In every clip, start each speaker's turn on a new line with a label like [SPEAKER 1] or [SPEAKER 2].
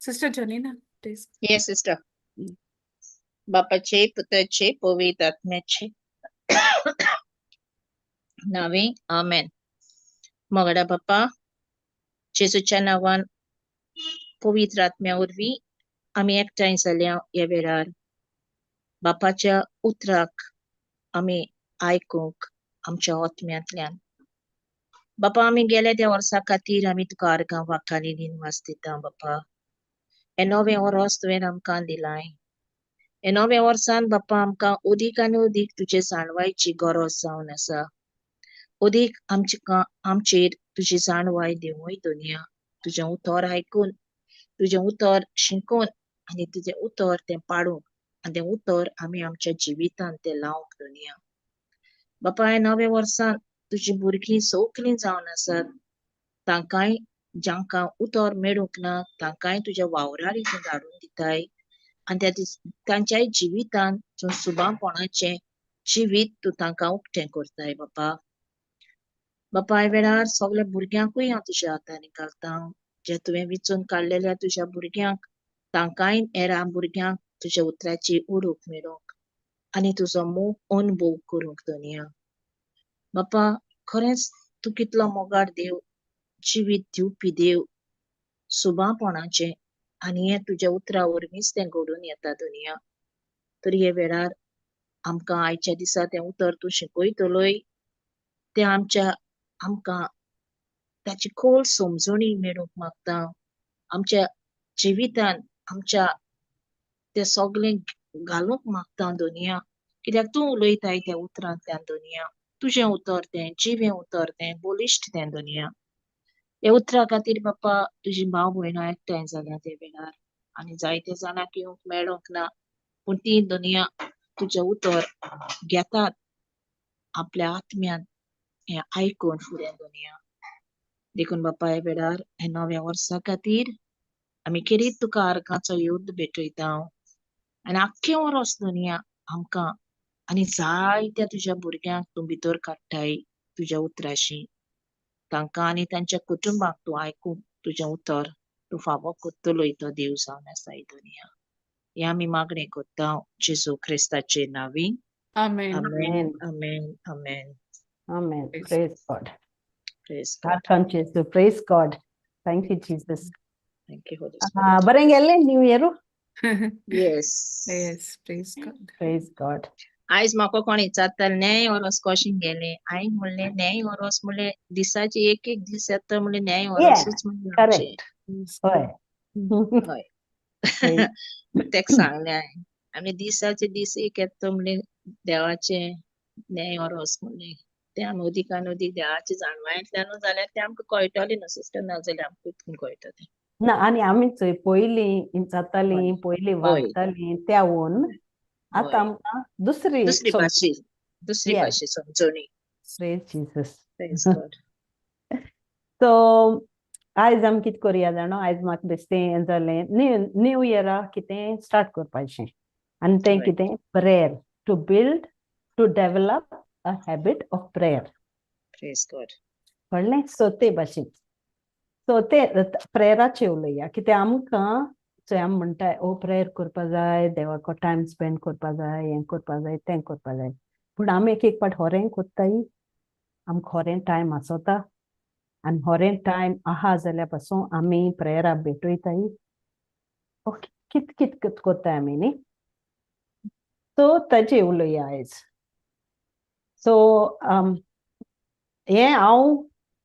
[SPEAKER 1] Sister Janina, please.
[SPEAKER 2] Yes, sister. बापाचे, पुताचे, पवित्र आत्म्याचे नावे, आमेन. मोगाडा बापा, जेजूच्या नांवान, पवित्र आत्म्या वरवीं आमी एकठांय जाल्या ह्या वेळार बापाच्या उतराक आमी आयकूंक आमच्या आत्म्यांतल्यान. बापा, आमी गेल्या त्या वर्सा खातीर आमी तुका आर्गां वाखाणी दिनवास दिता. बापा, हें नवें वर्स तुवें आमकां दिलाय. हे नव्या वर्सान बापा, आमकां अदीक आनी अदीक तुजे जाणवायची गरज जावन आसा. अदीक आमचे आमचेर तुजी जाणवाय देंवय धनया. तुजें उतर आयकून, तुजें उतर शिकून आनी तुजें उतर तें पाळूंक आनी तें उतर आमी आमच्या जिवितांत तें लावंक धनया. बापा, ह्या नव्या वर्सान तुजी भुरगीं सगलीं जावन आसात, तांकांय, जांकां उतर मेळूंक ना, तांकांय तुज्या वावरारी तूं धाडून दिताय आनी त्या तांच्याय जिवितांत तूं सुबापणाचें जिवीत तूं तांकां उक्तें करताय. बापा, बापा, ह्या वेळार सगल्या भुरग्यांकूय हांव तुज्या हातांनी घालता, जे तुवें विचून काडलेल्या तुज्या भुरग्यांक. तांकांय, हेरां भुरग्यांक तुज्या उतराची ओडूक मेळोंक आनी तुजो मोग अनुभव करूंक धनया. बापा, खरेंच तूं कितलो मोगाळ देव, जिवीत दिवपी देव, सुबापणाचें, आनी हें तुज्या उतरा वरवींच तें घडून येता धनया. तर हे वेळार आमकां आयच्या दिसा तें उतर तूं शिकयतलोय, तें आमच्या आमकां ताची खोल समजणी मेळूंक मागता. आमच्या जिवितान आमच्या तें सगळें घालूंक मागता धनया, कित्याक तूं उलयताय त्या उतरांतल्यान धनया. तुजें उतर तें जिवें उतर, तें बलिश्ट तें धनया. ह्या उतरा खातीर बाप्पा, तुजी भाव भयणां एकठांय जाल्या ते वेळार आनी जायते जाणांक येवंक मेळोंक ना, पूण ती धनया तुजें उतर घेतात आपल्या आत्म्यान हें आयकून फुडें धनया. देखून बाप्पा, ह्या वेळार ह्या नव्या वर्सा खातीर आमी खेरीत तुका आर्गांचो युद्ध भेटयता आनी आख्खें वर्स धनया, आमकां आनी जायत्या तुज्या भुरग्यांक तूं भितर काडटाय तुज्या उतराशी. तांकां आनी तांच्या कुटुंबाक तूं आयकूंक तुजें उतर तूं फावो करतलोय तो देव जावन आसाय धनया. हें आमी मागणें करता जेजू क्रिस्ताचे नांवी.
[SPEAKER 1] Amen.
[SPEAKER 2] Amen, amen, amen.
[SPEAKER 3] Amen.
[SPEAKER 1] Praise.
[SPEAKER 3] Praise God.
[SPEAKER 2] Praise God.
[SPEAKER 3] Welcome, Jesus. Praise God. Thank you, Jesus.
[SPEAKER 2] Thank you, Holy Spirit.
[SPEAKER 3] बरें गेलें new year?
[SPEAKER 2] Yes.
[SPEAKER 1] Yes, praise God.
[SPEAKER 3] Praise God.
[SPEAKER 2] आयज म्हाका कोण विचारताले, न्याय वरोस कशें गेलें? हांवें म्हणलें, न्याय वरोस म्हणलें दिसाचे एक एक दीस येता म्हणलें, न्याय वरोसूच म्हणलें आमचें.
[SPEAKER 3] Correct.
[SPEAKER 1] Praise
[SPEAKER 3] हय.
[SPEAKER 2] हय. तेका सांगलें हांवें, आमी दिसाचे दीस एक येता म्हणलें, देवाचें न्याय वरोस म्हणलें तें. आमी अदीक आनी अदीक देवाचे जाणवायेंतल्यानूच जाल्यार तें आमकां कळटलें न्हू सिस्टर, नाजाल्यार आमकां कितून कळटलें?
[SPEAKER 3] ना, आनी आमी चोय पयलीं जातालीं, पयलीं वागतालीं त्यावून आतां आमकां दुसरी
[SPEAKER 2] दुसरी भाशे, दुसरी भाशे समजणी.
[SPEAKER 3] Praise Jesus.
[SPEAKER 2] Praise God.
[SPEAKER 3] So आयज आमी कितें करुया जाणा? आयज म्हाका बेश्टें हें जालें, न्यू न्यू इयराक कितें स्टार्ट करपाचें आनी तें कितें, prayer, to build, to develop a habit of prayer.
[SPEAKER 2] Praise God.
[SPEAKER 3] कळ्ळें? सो ते भाशेन, सो ते प्रेयराचेर उलया. कित्याक आमकां चोय, आमी म्हणटाय, ओ प्रेयर करपा जाय, देवाको टायम स्पेंड करपा जाय, हें करपा जाय, तें करपा जाय, पूण आमी एक एक फावट होरें कोत्ताय? आमकां होरें टायम आसोता? आनी होरें टायम आहा जाल्यार पासून आमी प्रेयराक भेटयताय? ओके, कित कित कोत्ताय आमी न्ही? सो ताचेर उलोवया आयज. सो हें हांव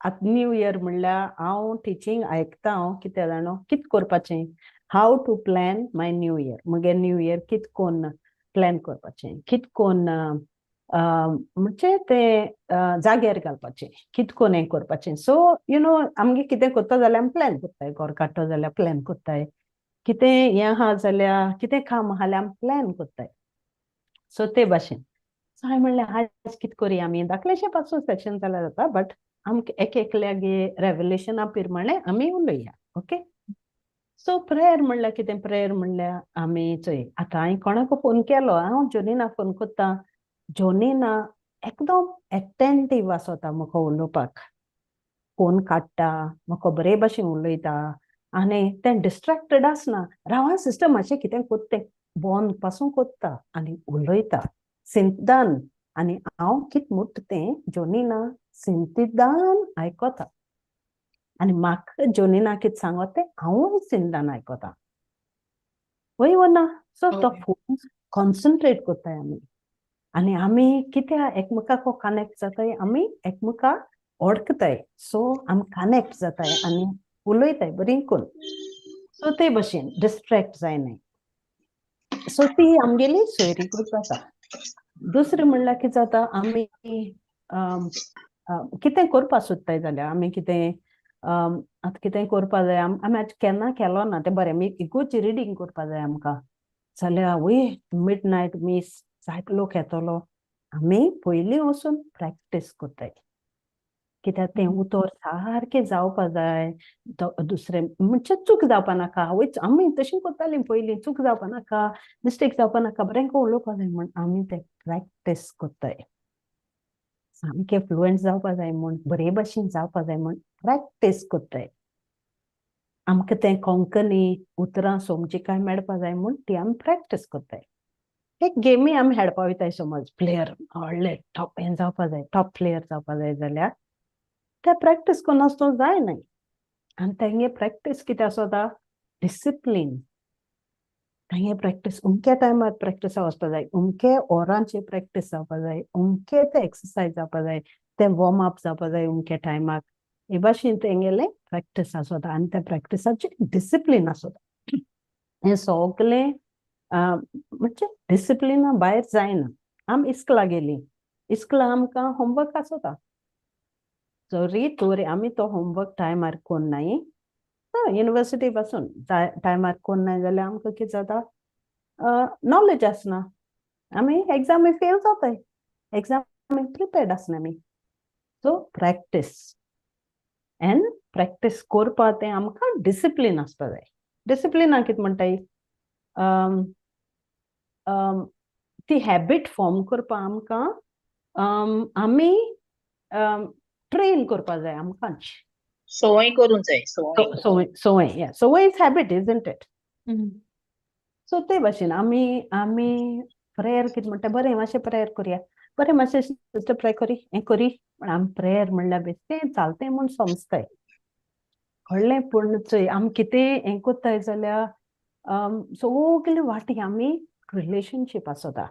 [SPEAKER 3] आतां न्यू इयर म्हणल्यार हांव टिचींग आयकता. हांव कितें जाणा, कितें करपाचें, how to plan my new year, मुगे न्यू इयर कित कोन्न प्लॅन करपाचें, कित कोन्न म्हणजे तें जाग्यार घालपाचें, कित कोन्न हें करपाचें. सो you know, आमगे कितें करता जाल्यार आमी प्लॅन करताय. घर काडटा जाल्यार प्लॅन करताय, कितें हें आहा जाल्यार, कितें काम आहा जाल्यार आमी प्लॅन करताय. सो ते भाशेन, सो हांवें म्हणलें, आयज कितें करुया आमी, धाकलेशें पासून सेशन जाल्यार जाता, बट आमकां एक एकल्यागे रेवलेशना प्रमाणे आमी उलोवया. ओके, सो प्रेयर म्हणल्यार कितें? प्रेयर म्हणल्यार आमी चोय, आतां हांवें कोणाक फोन केलो, हांव जोनीना फोन करता. जोनीना एकदम एटेंटीव आसता म्हाका उलोवपाक. फोन काडटा, म्हाका बरे भाशेन उलयता. आनी तें डिस्ट्रेक्टेड आसना. रावा सिस्टर, मातशें कितें कोत्ता तें बंद पासून कोत्ता आनी उलयता सिंतदान. आनी हांव कित म्हुटा तें जोनिना सिंतिदान आयकता आनी म्हाका जोनिना कित सांगता तें हांवूय सिंतदान आयकता. वय वो ना? सो तो फोन कॉन्सन्ट्रेट कोत्ताय आमी आनी आमी कित्याक एकमेकाक कनेक्ट जाताय, आमी एकमेकाक वळखताय. सो आमी कनेक्ट जाताय आनी उलयताय बरी करून. सो ते भशेन डिस्ट्रेक्ट जायनाय. सो ती आमगेली सोयरीगत जाता. दुसरें म्हणल्यार कितें जाता, आमी कितें करपा सोदताय जाल्यार, आमी कितें आतां कितें करपा जाय, आमी आतां केन्ना केलो ना तें बरें, आमी इगोर्जी रिडींग करपा जाय आमकां जाल्यार, वय मिड नायट मीस, जायतो लोक येतलो. आमी पयलीं वचून प्रॅक्टीस करताय, कित्याक तें उतर सारकें जावपा जाय, दुसरें म्हणजे चूक जावपा नाका. वय, आमी तशें करतालीं पयलीं, चूक जावपा नाका, मिस्टेक जावपा नाका, बरें उलोवपा जाय म्हूण आमी तें प्रॅक्टीस करताय. सामकें फ्लुएंट जावपा जाय म्हूण, बरे भशेन जावपा जाय म्हूण प्रॅक्टीस करताय. आमकां तें कोंकणी उतरां समजिकाय मेळपा जाय म्हूण ती आमी प्रॅक्टीस करताय. एक गेमी आमी खेळपा वयताय, समज प्लेयर व्हडले टॉप हें जावपा जाय, टॉप प्लेयर जावपा जाय जाल्यार ते प्रॅक्टीस करनासतना जायनाय. आनी तेंगे प्रॅक्टीस कितें आसता? डिसिप्लीन. तेंगे प्रॅक्टीस अमक्या टायमार प्रॅक्टिसा वचपा जाय, अमके वरांचे प्रॅक्टीस जावपा जाय, अमके ते एक्सरसायज जावपा जाय, ते वॉर्म अप जावपा जाय अमके टायमाक. हे भाशेन तेंगेले प्रॅक्टीस आसता आनी त्या प्रॅक्टिसाचे डिसिप्लीन आसता. हें सगलें म्हणजे डिसिप्लिना भायर जायना. आमी इस्कला गेली, इस्कला आमकां होमवर्क आसता. सॉरी तोरी आमी तो होमवर्क टायमार कोन्नाय, युनिवर्सिटी पासून टायमार कोन्नाय जाल्यार आमकां कितें जाता? नॉलेज आसना, आमी एग्जामी फेल जाताय, एग्जामी प्रिपेर्ड आसना आमी. सो प्रॅक्टीस एंड प्रॅक्टीस करपा तें आमकां डिसिप्लीन आसपा जाय. डिसिप्लिना कितें म्हणटाय? ती हॅबीट फॉर्म करपा आमकां आमी ट्रेन करपा जाय आमकांच.
[SPEAKER 2] संवय करूंक जाय, संवय.
[SPEAKER 3] संवय, संवय, या, संवय is habit, isn't it? So ते भाशेन आमी आमी प्रेयर कितें म्हणटा? बरें, मातशें प्रेयर करुया, बरें, मातशें सिस्टर प्रे करी, हें करी. पूण आमी प्रेयर म्हणल्यार बेश्टें चालतें म्हूण समजताय, कळ्ळें? पूण चोय, आमी कितें हें कोत्ताय जाल्यार सगळे वाटी आमी रिलेशनशीप आसता.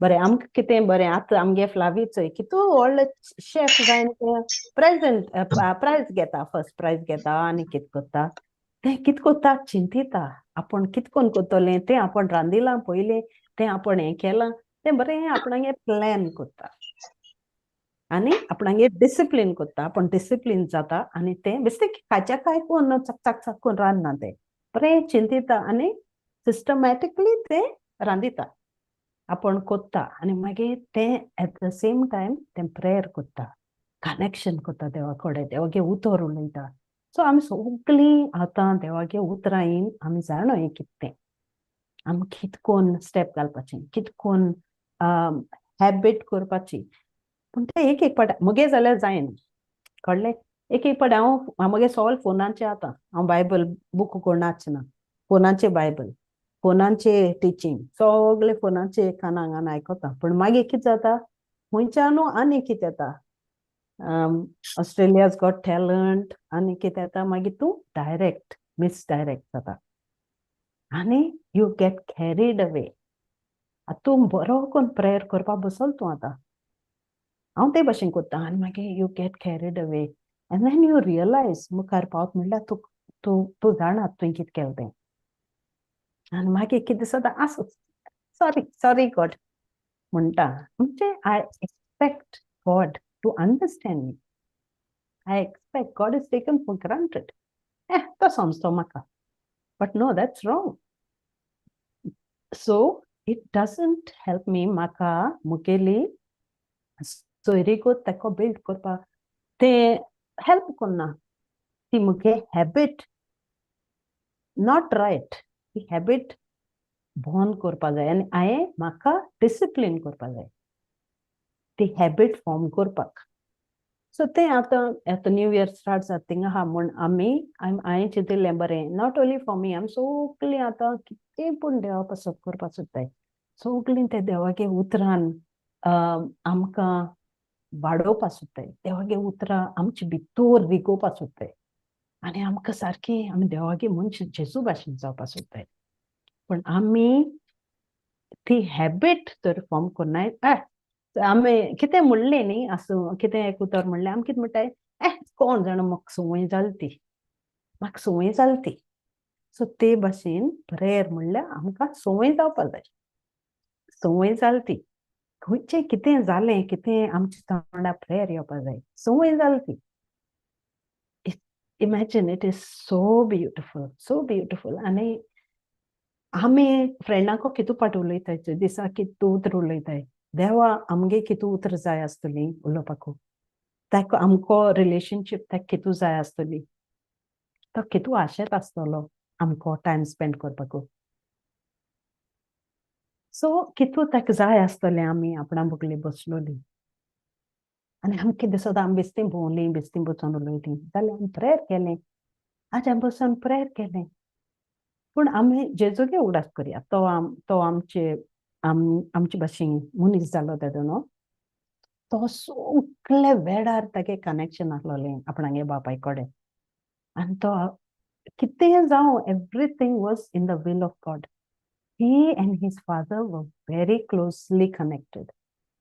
[SPEAKER 3] बरें, आमकां कितें बरें, आतां आमगे फ्लावी चोय, कितू व्हडले शेफ जायन प्रेजेंट प्रायज घेता, फर्स्ट प्रायज घेता. आनी कितें करता तें? कितें करता? चिंतिता आपूण कितें कोन्न करतलें तें. आपूण रांदिलां पयलीं तें, आपूण हें केलां तें, बरें आपणागे प्लॅन करता आनी आपणागे डिसिप्लीन करता. आपूण डिसिप्लीन जाता आनी तें बेश्टें खाच्या काय कोन्न चक चक चक करून रांदना तें. बरें चिंतिता आनी सिस्टमॅटिकली तें रांदिता, आपूण कोत्ता. आनी मागीर तें एट the same time तें प्रेयर करता, कनेक्शन करता देवा कडेन, देवागे उतर उलयता. सो आमी सगळीं आतां देवागे उतरां येवन आमी जाणा हें कितें तें, आमी कित कोन्न स्टेप घालपाचें, कित कोन्न हॅबीट करपाची. पूण तें एक एक पाट मुगे जाल्यार जायना, कळ्ळें? एक एक पाट हांव म्हगे सगळें फोनाचेर आतां. हांव बायबल बूक कोणाच ना. फोनाचे बायबल, फोनाचे टिचींग, सगळे फोनाचे काना हांगा आयकता. पूण मागीर कितें जाता, खंयच्यानू आनी कितें येता, ऑस्ट्रेलियाज गॉट टॅलंट आनी कितें येता, मागीर तूं डायरेक्ट मिसडायरेक्ट जाता आनी you get carried away. तूं बरो करून प्रेयर करपाक बसल तूं आतां, हांव ते भशेन करता, आनी मागीर you get carried away and then you realize मुखार पावत म्हणल्यार तूं तूं तूं जाणा तुवें कितें केलें तें. आनी मागीर कितें दिसता, आसूं, सॉरी, सॉरी गॉड म्हणटा. म्हणजे I expect God to understand me. I expect God is taken for granted. तो समजतो म्हाका. But no, that's wrong. So it doesn't help me. म्हाका मुगेली सोयरीगत ताका बिल्ड करपाक तें हेल्प करना. ती मुगे हॅबीट not right. ती हॅबीट बंद करपा जाय आनी हांवें म्हाका डिसिप्लीन करपा जाय ती हॅबीट फॉर्म करपाक. सो तें आतां आतां न्यू इयर स्टार्ट जाता थिंगा आहा म्हूण आमी हांवें चिंतिल्लें बरें, not only for me, आमी सगळीं आतां कितें पूण देवा पासत करपाक सोदताय. सगळीं ते देवागे उतरान आमकां वाडोवपाक सोदताय, देवागे उतरां आमचे भितर रिगोवपाक सोदताय आनी आमकां सारकी आमी देवागे मनश जेजू भाशेन जावपाक सोदताय. पूण आमी ती हॅबीट तर फॉर्म करनाय. आमी कितें म्हणलें न्ही, आसूं कितें एक उतर म्हणलें, आमी कितें म्हणटाय, कोण जाणा म्हाका संवय जाली ती, म्हाका संवय जाली ती. सो ते भाशेन प्रेयर म्हणल्यार आमकां संवय जावपाक जाय, संवय जाली ती. खंयचें कितें जालें कितें आमच्या तोंडा प्रेयर येवपाक जाय, संवय जाली ती. Imagine, it is so beautiful, so beautiful. आनी आमी फ्रेंडांक कितू पाट उलयताय, दिसा कितू उतर उलयताय, देवा आमगे कितू उतर जाय आसतली उलोवपाकू, ताका आमको रिलेशनशीप ताका कितू जाय आसतली, तो कितू आशेत आसतलो आमको टायम स्पेंड करपाकू. सो कितू ताका जाय आसतलें आमी आपणा बगले बसलोली आनी आमकां दिसता आमी बेस्तीं भोंवलीं, बेस्तीं बसून उलयलीं जाल्यार आमी प्रेयर केलें, आज आमी बसून प्रेयर केलें. पूण आमी जेजूगे उगडास करया, तो तो आमचे आमचे भाशेन मनीस जालो तेदो न्हू, तो सगळे वेळार तागे कनेक्शन आसलोलें आपणागे बापाय कडेन आनी तो कितेंय जावं, everything was in the will of God. He and his father were very closely connected.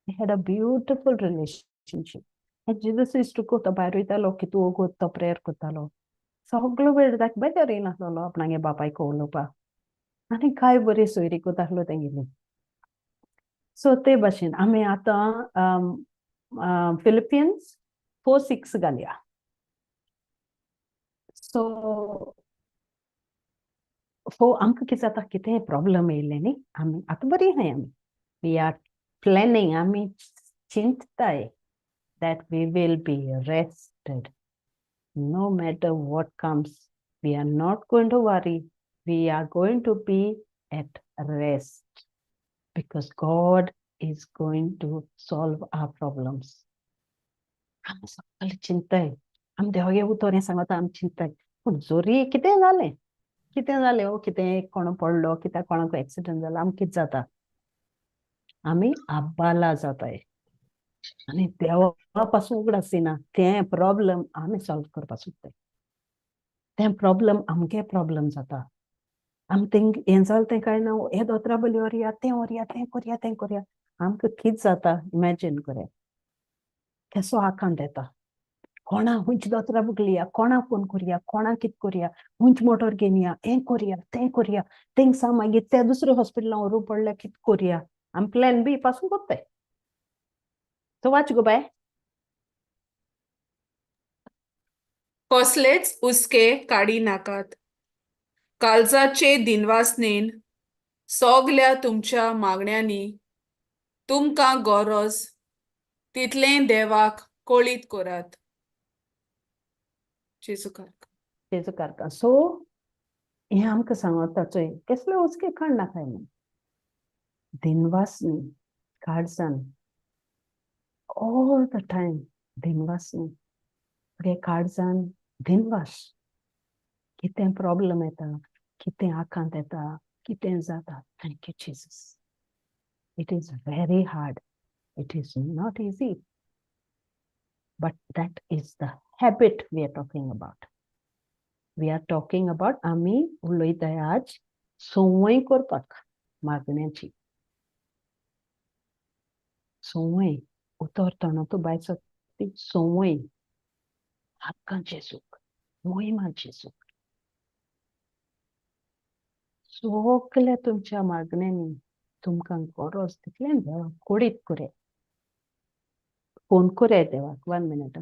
[SPEAKER 3] They had a beautiful relationship. And Jesus used to go तो भायर वयतालो, कितू वोगोत तो प्रेयर करतालो, सगलो वेळ ताका बेजार येयनासलोलो आपणागे बापायक उलोवपाक, आनी काय बरी सोयरी करतासलो तेंगेली. सो ते भाशेन आमी आतां फिलिपियन्स 4:6 घालया. सो आमकां कितें जाता, कितेंय प्रॉब्लम येयलें न्ही, आमी आतां बरी आहाय, आमी we are planning, आमी चिंतताय that we will be rested no matter what comes. We are not going to worry, we are going to be at rest because God is going to solve our problems. आमी सगळे चिंताय, आमी देवागे उतर हें सांगता, आमी चिंताय. पूण जोरी कितें जालें, कितें जालें, ओ कितें कोण पडलो, कित्याक कोणाक एक्सिडंट जालो, आमकां कितें जाता, आमी आब्बाला जाताय आनी देवा पासून उगडास येना. तें प्रॉब्लम आमी सॉल्व करपाक सोदताय, तें प्रॉब्लम आमगे प्रॉब्लम जाता. आमी तेंग हें जालें तें काय ना, हे दोतोरा बली व्हरया, तें व्हरया, तें करया, तें करया, आमकां कितें जाता इमॅजीन करया, केसो आकांत येता. कोणा खंयच्या दोतोरा बगलिया, कोणा फोन करया, कोणा कितें करया, खंयची मोटर घेवन या, हें करया, तें करया, थिंगसा मागीर त्या दुसऱ्या हॉस्पिटलान व्हरूंक पडल्यार कितें करया, आमी प्लॅन बी पासून करताय. सो वाच गो बाय.
[SPEAKER 1] कसलेच हुस्के काडी नाकात, काळजाचे दिनवासनेन सगल्या तुमच्या मागण्यांनी तुमकां गरज तितलें देवाक कळीत करात. जेजू कारका.
[SPEAKER 3] जेजू कारका. सो हें आमकां सांगता चोय, कसले हुस्के काडनाकाय म्हूण, दिनवासनी काळजान ऑल the time, दिनवासनी तुगे काळजान दिनवास. कितें प्रॉब्लम येता, कितें आकांत येता, कितें जाता, thank you Jesus. It is very hard, it is not easy, but that is the habit we are talking about. We are talking about आमी उलयताय आज संवय करपाक मागण्याची संवय. उतर तोंडांतू भायर सरता ती संवय. हक्कां जेजूक, मोहिमा जेजूक. सगल्या तुमच्या मागण्यांनी तुमकां गरज तितलें देवाक कळीत करया, फोन करया देवाक. 1 मिनट.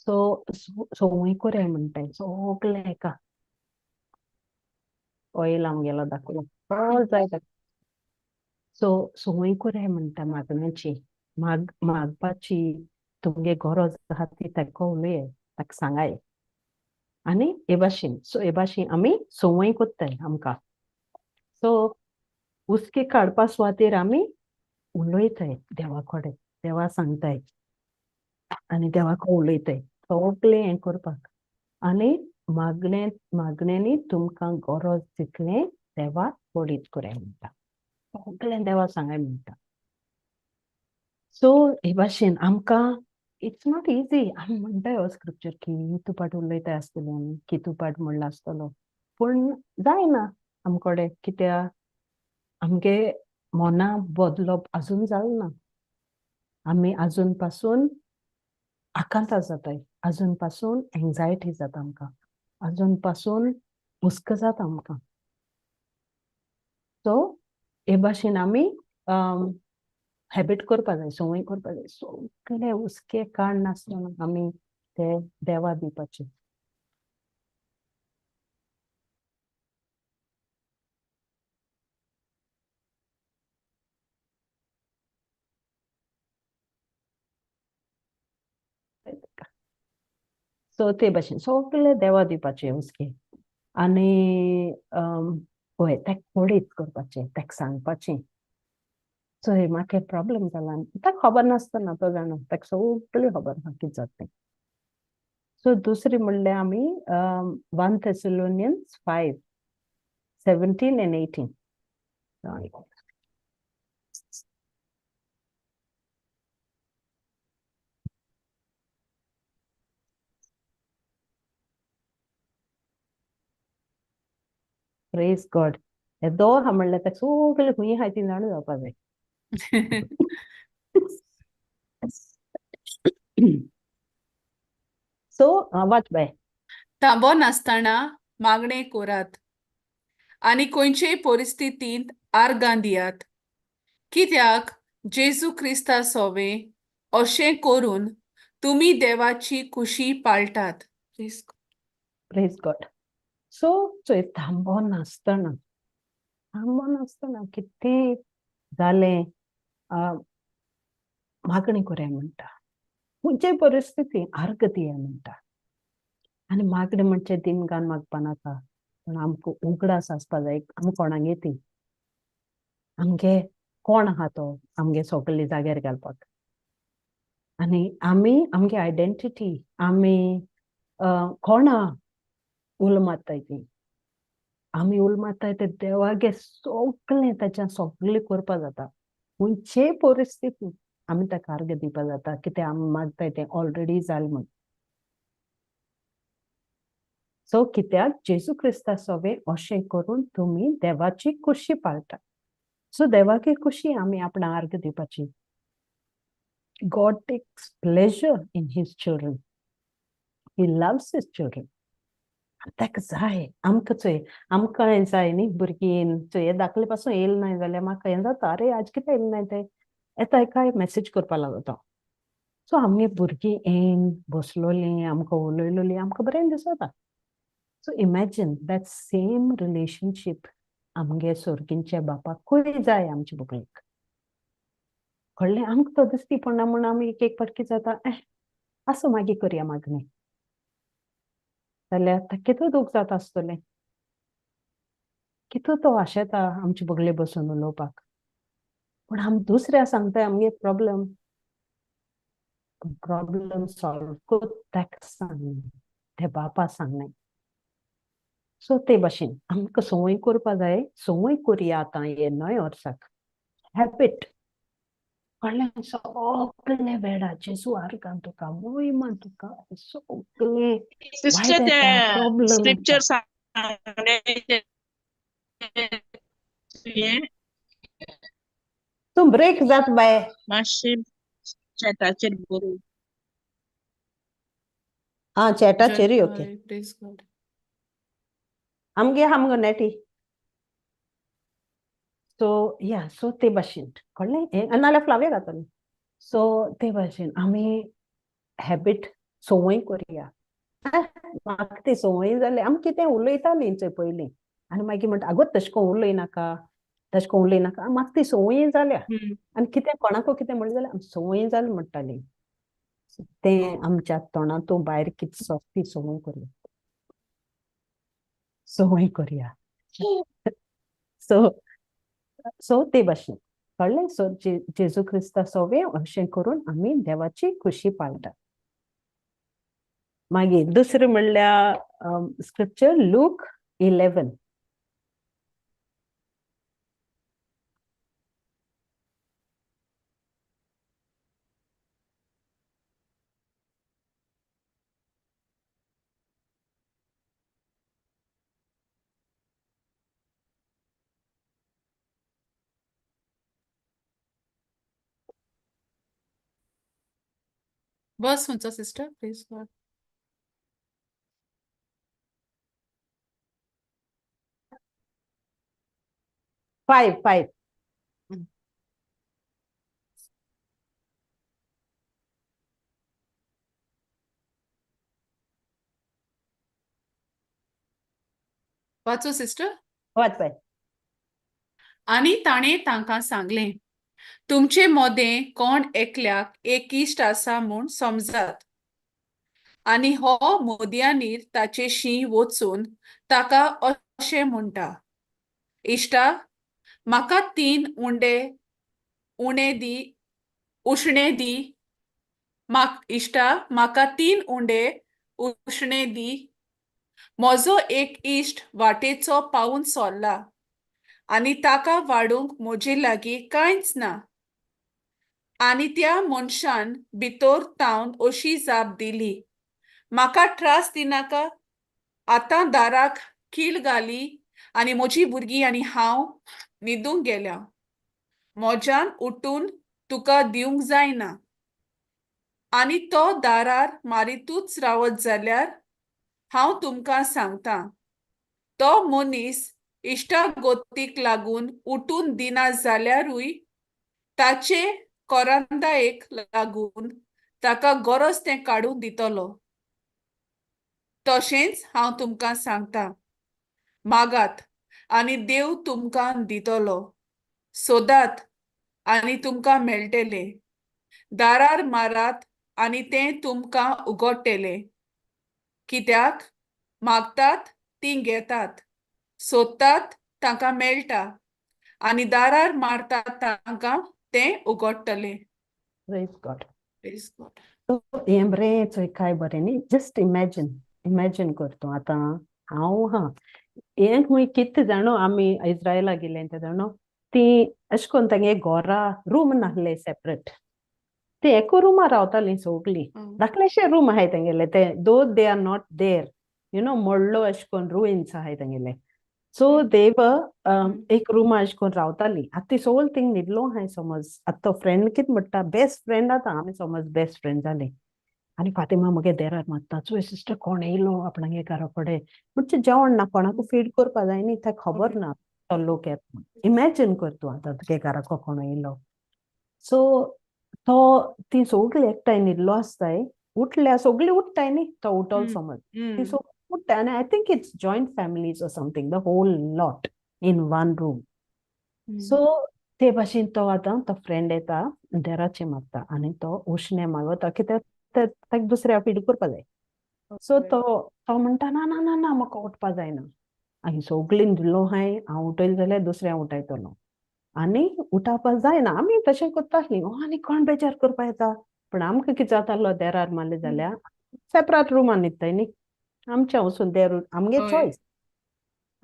[SPEAKER 3] सो संवय करया म्हणटाय सगळें एका ऑयल आमगेलो दाखयलो ऑल जाय ताका. सो संवय करया म्हणटा मागण्याची, मागपाची, तुमगे गरज आहा ती ताका उलय, ताका सांगाय. आनी हे भाशेन, सो हे भाशेन आमी संवय कोत्ताय आमकां. सो हुस्के काडपा सुवातेर आमी उलयताय देवा कडेन, देवा सांगताय आनी देवाक उलयताय सगळें हें करपाक. आनी मागणे मागण्यांनी तुमकां गरज तितलें देवा कळीत कराय म्हणटा, सगळें देवा सांगाय म्हणटा. सो हे भाशेन आमकां it's not easy. आमी म्हणटाय हो स्क्रिप्चर की तूं पाट उलयताय आसतलें आमी, की तूं पाट म्हणलां आसतलो, पूण जायना आमकडे, कित्याक आमगे मना बदलप आजून जालें ना. आमी आजून पासून आकांतां जाताय, आजून पासून एंग्जायटी जाता आमकां, आजून पासून हुस्को जाता आमकां. सो हे भाशेन आमी हॅबीट करपा जाय, संवय करपा जाय, सगळे हुस्के काडनासतना आमी ते देवा दिवपाचे. सो ते भाशेन सगळे देवा दिवपाचे हुस्के. आनी हय ताका कळीत करपाचें, ताका सांगपाचें. सो हे म्हाका प्रॉब्लम जाला, ताका खबर नासतना तो जाणा, ताका सगळें खबर आहा कितें जाता तें. सो दुसरी म्हणल्यार आमी 1 Thessalonians 5:17 and 18. Praise God. येदो आहा म्हणल्यार ताका सगळें खंय आहाय ती जाणा जावपा जाय. सो वाच बाय.
[SPEAKER 1] थांबो नासतना मागणें करात आनी खंयचेय परिस्थितींत आर्गां दियात, कित्याक जेजू क्रिस्ता सोवे अशें करून तुमी देवाची खुशी पाळटात.
[SPEAKER 3] Praise God. सो चोय थांबो नासतना, थांबो नासतना कितें जालें मागणी करया म्हणटा, खंयचेय परिस्थिती आर्ग दिया म्हणटा. आनी मागणी म्हणचे दिमगान मागपा नाका, पूण आमकां उगडास आसपा जाय आमी कोणागे ती, आमगे कोण आहा तो आमगे सगळे जाग्यार घालपाक. आनी आमी आमगे आयडेंटिटी, आमी कोणा उलो मारताय ती, आमी उलो मारताय ते देवागे सगळें ताच्यान सगळें करपा जाता. खंयचेय परिस्थिती आमी ताका आर्ग दिवपा जाता, कितें आमी मागताय तें ऑलरेडी जालें म्हूण. सो कित्याक जेजू क्रिस्ता सोवे अशें करून तुमी देवाची खुशी पाळटा. सो देवाची खुशी आमी आपणा आर्ग दिवपाची. God takes pleasure in his children. He loves his children. ताका जाय आमकां, चोय आमकां हें जाय न्ही, भुरगीं चोय हे दाखले पासून येयलें ना जाल्यार म्हाका हें जाता, अरे आज कितें येयलें ना तें, येता काय मॅसेज करपा लागता. सो आमगे भुरगीं येन बसलोलीं आमकां उलयलोलीं आमकां बरें दिसता. So imagine that same relationship आमगे सोर्गींच्या बापाकूय जाय आमचे बुकलेक. कळ्ळें? आमकां तो दिसती पडना म्हूण आमी एक एक फावट कितें जाता, आसूं मागीर करया मागणें, जाल्यार ताका कितू दूख जाता आसतलें, कितू तो आशेता आमचे बगले बसून उलोवपाक. पूण आमी दुसऱ्या सांगताय आमगे प्रॉब्लम, प्रॉब्लम सॉल्व कर ताका सांगना, ते बापा सांगनाय. सो ते भाशेन आमकां संवय करपा जाय, संवय करया आतां हे नव्या वर्साक हॅबीट. कळ्ळें? सगळे वेळा जेजू आर्गां तुका, मोहिमा तुका, सगळे
[SPEAKER 2] सिस्टर ते स्क्रिप्चर सांगलें तुवें,
[SPEAKER 3] तूं ब्रेक जात बाय,
[SPEAKER 2] मातशें चॅटाचेर बरोय.
[SPEAKER 3] आं चॅटाचेरूय ओके.
[SPEAKER 1] Praise God.
[SPEAKER 3] आमगे आहा मुगो नेटी. सो या, सो ते भाशेन कळ्ळें, नाल्यार फ्लाव्या घातलें. सो ते भाशेन आमी हॅबीट संवय करया. म्हाका ती संवय जाली, आमी कितें उलयतालीं चोय पयलीं, आनी मागीर म्हणटा आगो तशें करून उलयनाका, तशें करून उलयनाका, म्हाका ती संवय जाल्या. आनी कितें कोणाकूय कितें म्हणलें जाल्यार आमी संवय जाली म्हणटालीं. तें आमच्या तोंडांतून भायर कितें सोंपती संवय करुया, संवय करुया. सो सो ते भाशेन कळ्ळें. सो जेजू क्रिस्ता सोवे अशें करून आमी देवाची खुशी पाळटा. मागीर दुसरें म्हणल्यार स्क्रिप्चर लूक 11.
[SPEAKER 1] बस खंयचो सिस्टर प्लीज.
[SPEAKER 3] 5 5.
[SPEAKER 1] वाचो सिस्टर.
[SPEAKER 3] वाच बाय.
[SPEAKER 1] आनी ताणें तांकां सांगलें, तुमचे मोदें कोण एकल्याक एक इश्ट आसा म्हूण समजात आनी हो मोदयांनीर ताचेशी वचून ताका अशें म्हणटा, इश्टा, म्हाका तीन उंडे उणे दी, उशणे दी. इश्टा, म्हाका तीन उंडे उशणे दी. म्हजो एक इश्ट वाटेचो पावून सरला आनी ताका वाडूंक म्हजे लागीं कांयच ना. आनी त्या मनशान भितर तावन अशी जाप दिली, म्हाका त्रास दिनाका. आतां दाराक कील घाली आनी म्हजी भुरगीं आनी हांव न्हिदूंक गेल्या. म्हज्यान उठून तुका दिवंक जायना. आनी तो दारार मारितूच रावत जाल्यार हांव तुमकां सांगतां, तो मनीस इश्टागतीक लागून उठून दिना जाल्यारूय ताचे कोरांदायेक लागून ताका गरज तें काडून दितलो. तशेंच हांव तुमकां सांगता, मागात आनी देव तुमकां दितलो, सोदात आनी तुमकां मेळटलें, दारार मारात आनी तें तुमकां उगडटलें. कित्याक मागतात तीं घेतात, सोदतात तांकां मेळटा आनी दारार मारतात तांकां तें उगडटलें.
[SPEAKER 3] Praise God.
[SPEAKER 1] Praise God.
[SPEAKER 3] So हें बरें चोय, काय बरें न्ही. जस्ट इमॅजीन, इमॅजीन कर तूं. आतां हांव हा हें खूंय कितें जाणो, आमी इस्रायला गेले ते जाणो, ती अशें करून तांगे घरा रूम नासले सेपरेट, ती एका रुमार रावतालीं सगलीं. धाकलेशे रूम आहाय तेंगेले ते, though they are not there, मोडलो अशें करून रुइन्स आहाय तेंगेले. सो देव एक रुमा अशें करून रावतालीं. आतां ती सगळी थिंग न्हिदलो आहाय समज. आतां तो फ्रेंड कितें म्हणटा, बेस्ट फ्रेंड, आतां आमी समज बेस्ट फ्रेंड जालीं आनी फातिमा मगे देरार मारता, चोय सिस्टर, कोण येयलो आपणागे घरा कडेन. म्हणजे जेवण ना, कोणाकू फीड करपा जाय न्ही, ताका खबर ना तो लोक येता म्हूण. इमॅजीन कर तूं आतां, तुगे घराको कोण येयलो. सो तो ती सगळीं एकठांय न्हिदलो आसताय. उठल्या सगळीं उठताय न्ही, तो उठोल समज, ती सगळीं उठताय आनी I think it's joint families or something, the whole lot in one room. So ते भाशेन तो आतां तो फ्रेंड येता, देराचे मारता आनी तो उश्णें मागता, कित्याक ताका दुसऱ्या फीड करपा जाय. सो तो तो म्हणटा, ना ना ना ना, म्हाका उठपा जायना आनी सगळीं न्हिदलो हांय, हांव उठयलें जाल्यार दुसऱ्या उठयतलो आनी उठावपा जायना. आमी तशें करता आसलीं, आनी कोण बेजार करपा येता. पूण आमकां कितें जातालो, देरार मारलें जाल्यार सेपरेट रुमान न्हिदताय न्ही, आमचें वचून देर आमगे चॉयस,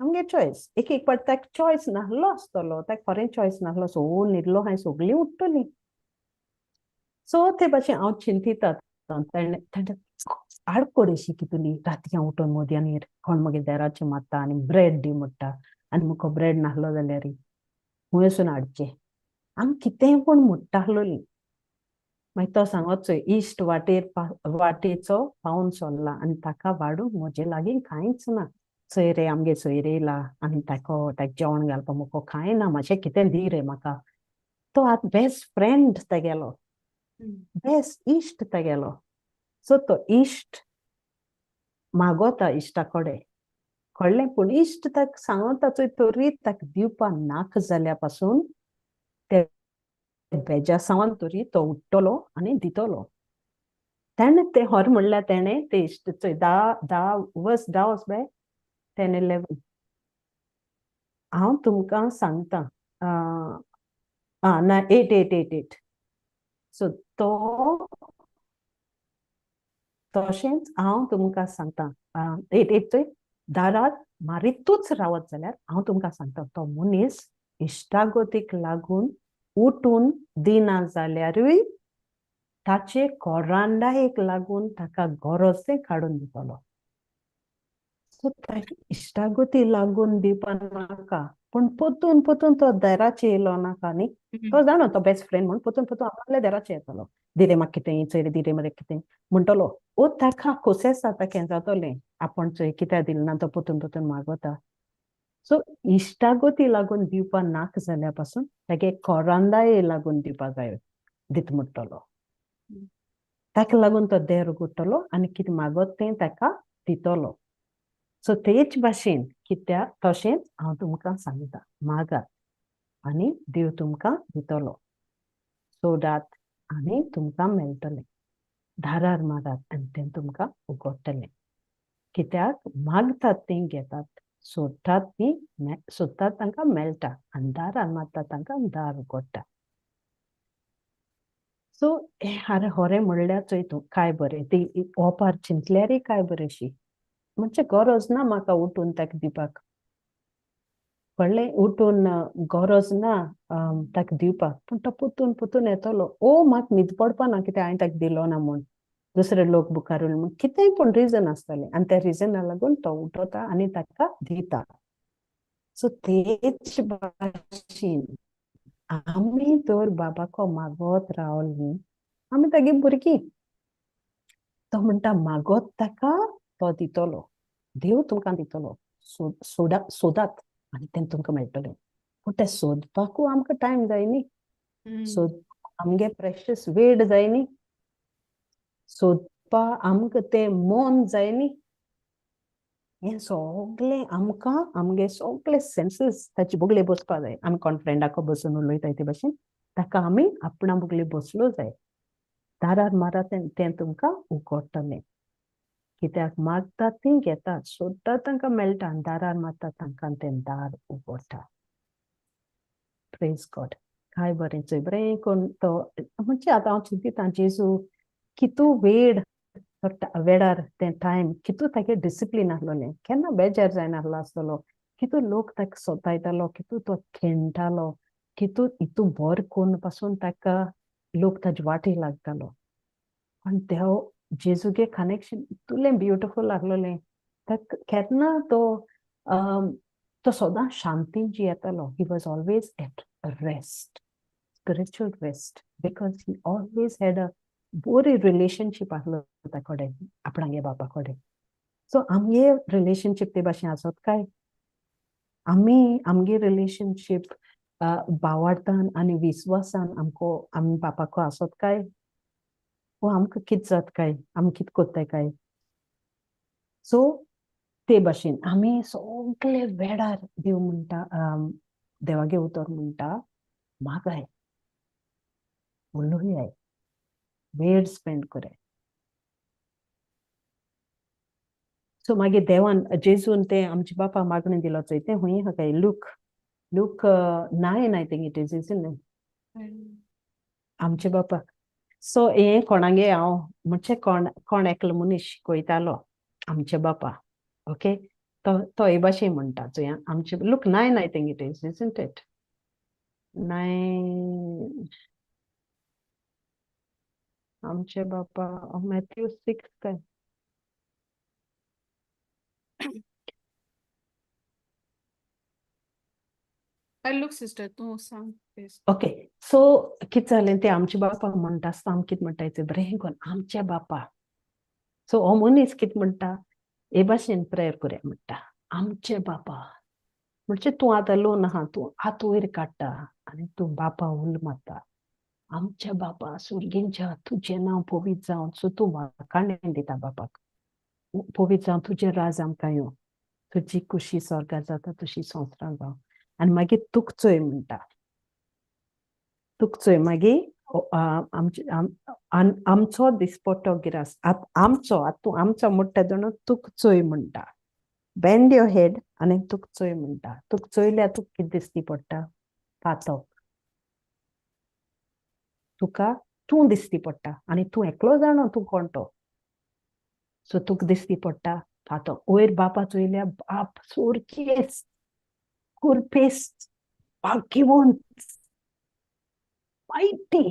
[SPEAKER 3] आमगे चॉयस. एक एक फावट ताका चॉयस नासलो आसतलो, ताका खरें चॉयस नासलो. सो न्हिदलो हांवें, सगळीं उठ्ठलीं. सो ते भाशेन हांव चिंतिता, ताणें ताणें आडकोडेशी कितली रातयां उठून मोदयांनी कोण मगे देराचें मारता आनी ब्रेड दी म्हणटा आनी म्हाका ब्रेड नासलो जाल्यार खंय वचून हाडचें? आमी कितेंय पूण म्हणटा आसलोलीं. मागीर तो सांगत चोय, इश्ट वाटेर वाटेचो पावून सरला आनी ताका वाडूंक म्हजे लागीं कांयच ना. चोय रे, आमगे सोयरे येयला आनी ताका ताका जेवण घालपाक म्हाका कांय ना, मातशें कितें दी रे म्हाका. तो आतां बेस्ट फ्रेंड तेगेलो, बेस्ट इश्ट तेगेलो. सो तो इश्ट मागोता इश्टा कडेन, कळ्ळें? पूण इश्ट ताका सांगता चोय, तरी ताका दिवपा नाका जाल्या पासून ते बेजासांवान तरी तो उठ्ठलो आनी दितलो. तेणें तें हर म्हणल्यार तेणें ते इश्ट चोय धा धा वर्स धा वच बाय 10 11. हांव तुमकां सांगता, आं ना, 8 8 8 8. सो तो तशेंच हांव तुमकां सांगता, 8 8 चोय, दारात मारितूच रावत जाल्यार हांव तुमकां सांगता, तो मनीस इश्टागतीक लागून उठून दिना जाल्यारूय ताचे कोरांडायेक लागून ताका गरज तें काडून दितलो. सो ताका इश्टागती लागून दिवपा नाका, पूण परतून परतून तो दाराचेर येयलो नाका न्ही. तो जाणो तो बेस्ट फ्रेंड म्हूण परतून परतून आपल्या दाराचेर येतलो, दिरे म्हाका कितें चोय रे, दिरे मरे कितें म्हणटलो. ओ ताका खोस जाता, कें जातलें आपूण चोय कित्याक दिलें ना, तो परतून परतून मागता. सो इश्टागती लागून दिवपा नाका जाल्यार पासून तागे कोरांदाये लागून दिवपा जाय दित म्हणटलो. ताका लागून तो देर उगडटलो आनी कितें मागत तें ताका दितलो. सो तेच भाशेन कित्याक, तशेंच हांव तुमकां सांगता, मागात आनी देव तुमकां दितलो, सोदात आनी तुमकां मेळटलें, दारार मारात आनी तें तुमकां उगडटलें. कित्याक मागतात तें घेतात, सोदतात ती सोदतात तांकां मेळटा आनी दारार मारतात तांकां दार उगडटा. सो आरे होरें म्हणल्यार चोय तूं काय बरें ती ओपार चिंतल्यारय काय बरें शी. म्हणजे गरज ना म्हाका उठून ताका दिवपाक, कळ्ळें? उठून गरज ना ताका दिवपाक, पूण तो परतून परतून येतलो. ओ म्हाका न्हीद पडपा ना कित्याक हांवें ताका दिलो ना म्हूण, दुसरे लोक बुकार उरले म्हूण, कितेंय पूण रिजन आसतलें आनी त्या रिजना लागून तो उठता आनी ताका दिता. सो तेच भाशेन आमी तर बाबाको मागत रावली, आमी तागे भुरगीं. तो म्हणटा मागत ताका तो दितलो, देव तुमकां दितलो. सोदा सोदात आनी तें तुमकां मेळटलें. पूण तें सोदपाकूय आमकां टायम जाय न्ही, सोद आमगे प्रेशस वेळ जाय न्ही, सोदपा आमकां तें मन जाय न्ही. हें सगळें आमकां आमगे सगळे सेन्सीस ताचे बगले बसपा जाय. आमी कोण फ्रेंडाको बसून उलयताय ते भाशेन ताका आमी आपणा बगले बसलो जाय. दारार मारात तें तुमकां उगडटलें. कित्याक मागतात तीं घेतात, सोदतात तांकां मेळटा आनी दारार मारतात तांकां तें दार उगडटा. प्रेज गॉड. काय बरें चोय, बरें कोण तो म्हणजे आतां हांव चिंतिता जेजू कितू वेळ वेळार तें टायम कितू तागे डिसिप्लीन आसलोलें, केन्ना बेजार जायनासलो आसतलो, कितू लोक ताका सोतायतालो, कितू तो खेळटालो, कितू इतू बर कोन्न पासून ताका लोक ताजे वाटेक लागतालो. पण देव जेजूगे कनेक्शन इतलें ब्युटिफूल आसलोलें, ताका केन्ना तो तो सदां शांतीन जियेतालो. He was always at rest, spiritual rest, because he always had a बरी रिलेशनशीप आसलो ता कडेन, आपणागे बापा कडेन. सो आमगे रिलेशनशीप ते भाशेन आसत काय? आमी आमगे रिलेशनशीप भावार्थान आनी विस्वासान आमको आमी बापाको आसत काय, वो आमकां कित जात काय, आमी कित कोत्ताय काय? सो ते भाशेन आमी सगळे वेळार देव म्हणटा, देवागे उतर म्हणटा, मागाय, उलोयाय, वेळ स्पेंड कराय. सो मागीर देवान जेजून ते आमच्या बापा मागणें दिलो चोय, तें हुंय आहा काय? Luke 9, I think it is, is. आमचे बापा. सो हें कोणागे हांव म्हणजे कोण कोण एकलो मनीस शिकयतालो आमचे बापा, ओके, तो तो हे भाशेन म्हणटा चोय, आमचे Luke 9, I think it is, isn't it 9? आमचे बापा, मॅथ्यू 6 काय?
[SPEAKER 1] लूक सिस्टर, तूं सांग प्लीज.
[SPEAKER 3] ओके, सो कितें जालें तें, आमचे बापा म्हणटा आसतना आमी कितें म्हणटाय, बरें कोन्न आमच्या बापा. सो हो मनीस कितें म्हणटा, हे भाशेन प्रेयर करया म्हणटा, आमचे बापा. म्हणजे तूं आतां लोन आहा, तूं हात वयर काडटा आनी तूं बापा उल मारता, आमच्या बापा सुर्गींच्या, तुजें नांव पवित्र जावन. सो तूं वाखाणें दिता बापाक. पवित्र जावन, तुजें राज आमकां येवं, तुजी खुशी स्वर्गार जाता तशी संवसारांत जावं. आनी मागीर तुक चोय म्हणटा, तुक चोय मागीर आमचे आमचो दिसपट्टो गिरास आमचो, आतां तूं आमचो म्हणटा तेन्ना तुका चोय म्हणटा, बेंड your head आनी तुका चोय म्हणटा. तुका चोयल्यार तुका कितें दिसती पडटा? पातक. तुका तूं दिसती पडटा आनी तूं एकलो जाणो तूं कोण तो. सो तुका दिसती पडटा पातक. वयर बापा चोयल्यार बाप सोरकेस्त, कुरपेस्त, भाग्यवंत, मायटी.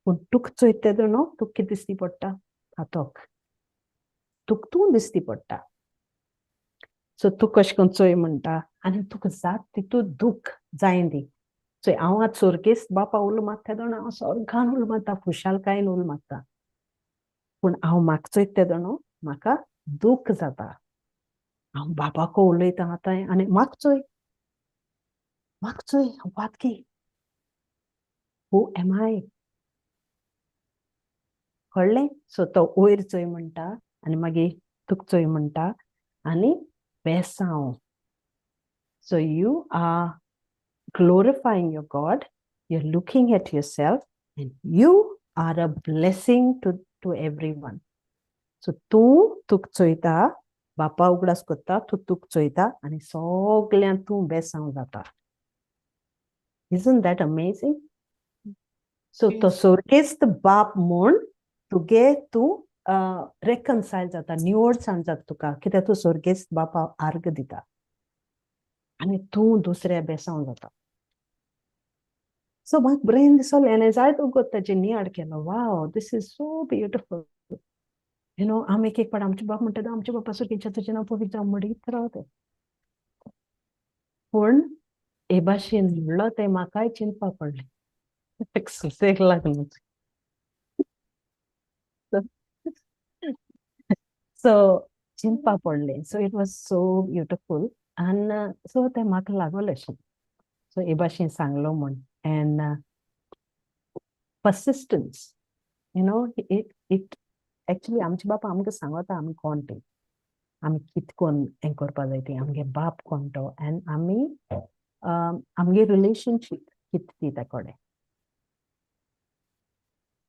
[SPEAKER 3] पूण तुका चोयता तेन्ना तुका कितें दिसती पडटा? पातक. तुका तूं दिसती पडटा. सो तूं कशें करून चोय म्हणटा आनी तुका जात तितू दुख्ख जायन दी. चोय हांव आतां सोरगेस्त बापा उलो मारता तेन्ना हांव स्वर्गान उलो मारता, खुशालकायेन उलो मारता. पूण हांव म्हाका चोयता तेन्ना म्हाका दुख्ख जाता. हांव बापाको उलयता आतां आनी म्हाका चोय, म्हाका चोय, हांव पातकी. Who am I? कळ्ळें? सो तो वयर चोय म्हणटा आनी मागीर तुका चोय म्हणटा आनी बेसांव. So you are glorifying your God, you're looking at yourself, and you are a blessing to everyone. So तूं तुका चोयता, बापा उगडास करता, तूं तुका चोयता आनी सगल्यांक तूं बेसांव जाता. Isn't that amazing? So तो सोर्गेस्त बाप म्हूण तुगे तूं रेकन्सायल जाता, निवळसाण जाता तुका, कित्याक तूं सोर्गेस्त बापा आर्ग दिता आनी तूं दुसऱ्या बेसांव जाता. सो म्हाका बरें दिसलें आनी जायत वगत ताजेर नियाळ केलो. Wow, this is so beautiful. You know, आमी एक एक पाट आमचे बाप म्हणटा आमच्या बापा सारकें तुजें नांव पवित्र जावं म्हणीत रावता. पूण हे भाशेन म्हणलो तें म्हाकाय चिंतपा पडलें. सुसेग लागलो. सो चिंतपा पडलें. So it was so beautiful. आनी सो तें म्हाका लागोलें अशें. सो हे भाशेन सांगलो म्हूण. And persistence, you know, it actually आमचे बापा आमकां सांगता आमी कोण तें, आमी कित कोन्न हें करपा जाय तें, आमगे बाप कोण तो, आनी आमी आमगे रिलेशनशीप कित ती त्या कडेन.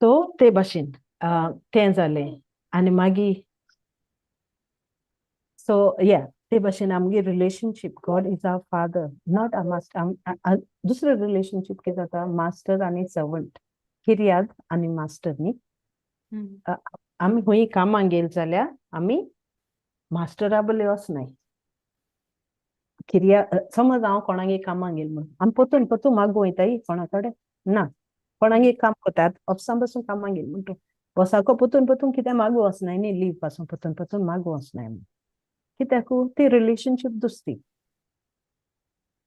[SPEAKER 3] सो ते भाशेन तें जालें. आनी मागीर सो या ते भाशेन आमगे relationship, God is our father, not a master. दुसरें रिलेशनशीप कितें जाता, मास्टर आनी सर्वंट, किर्याद आनी मास्टर न्ही. आमी खंय कामाक गेली जाल्यार आमी मास्टरा बले वचनाय. किर्या समज हांव कोणागे कामाक गेली म्हूण आमी परतून परतून मागूं वयताय कोणा कडेन ना, कोणागे काम करतात ऑफिसान बसून कामाक गेली म्हणटा बॉसाको परतून परतून कितें मागूं वचनाय न्ही, लीव पासून परतून परतून मागूं वचनाय आमी, कित्याक ती रिलेशनशीप दुसरी,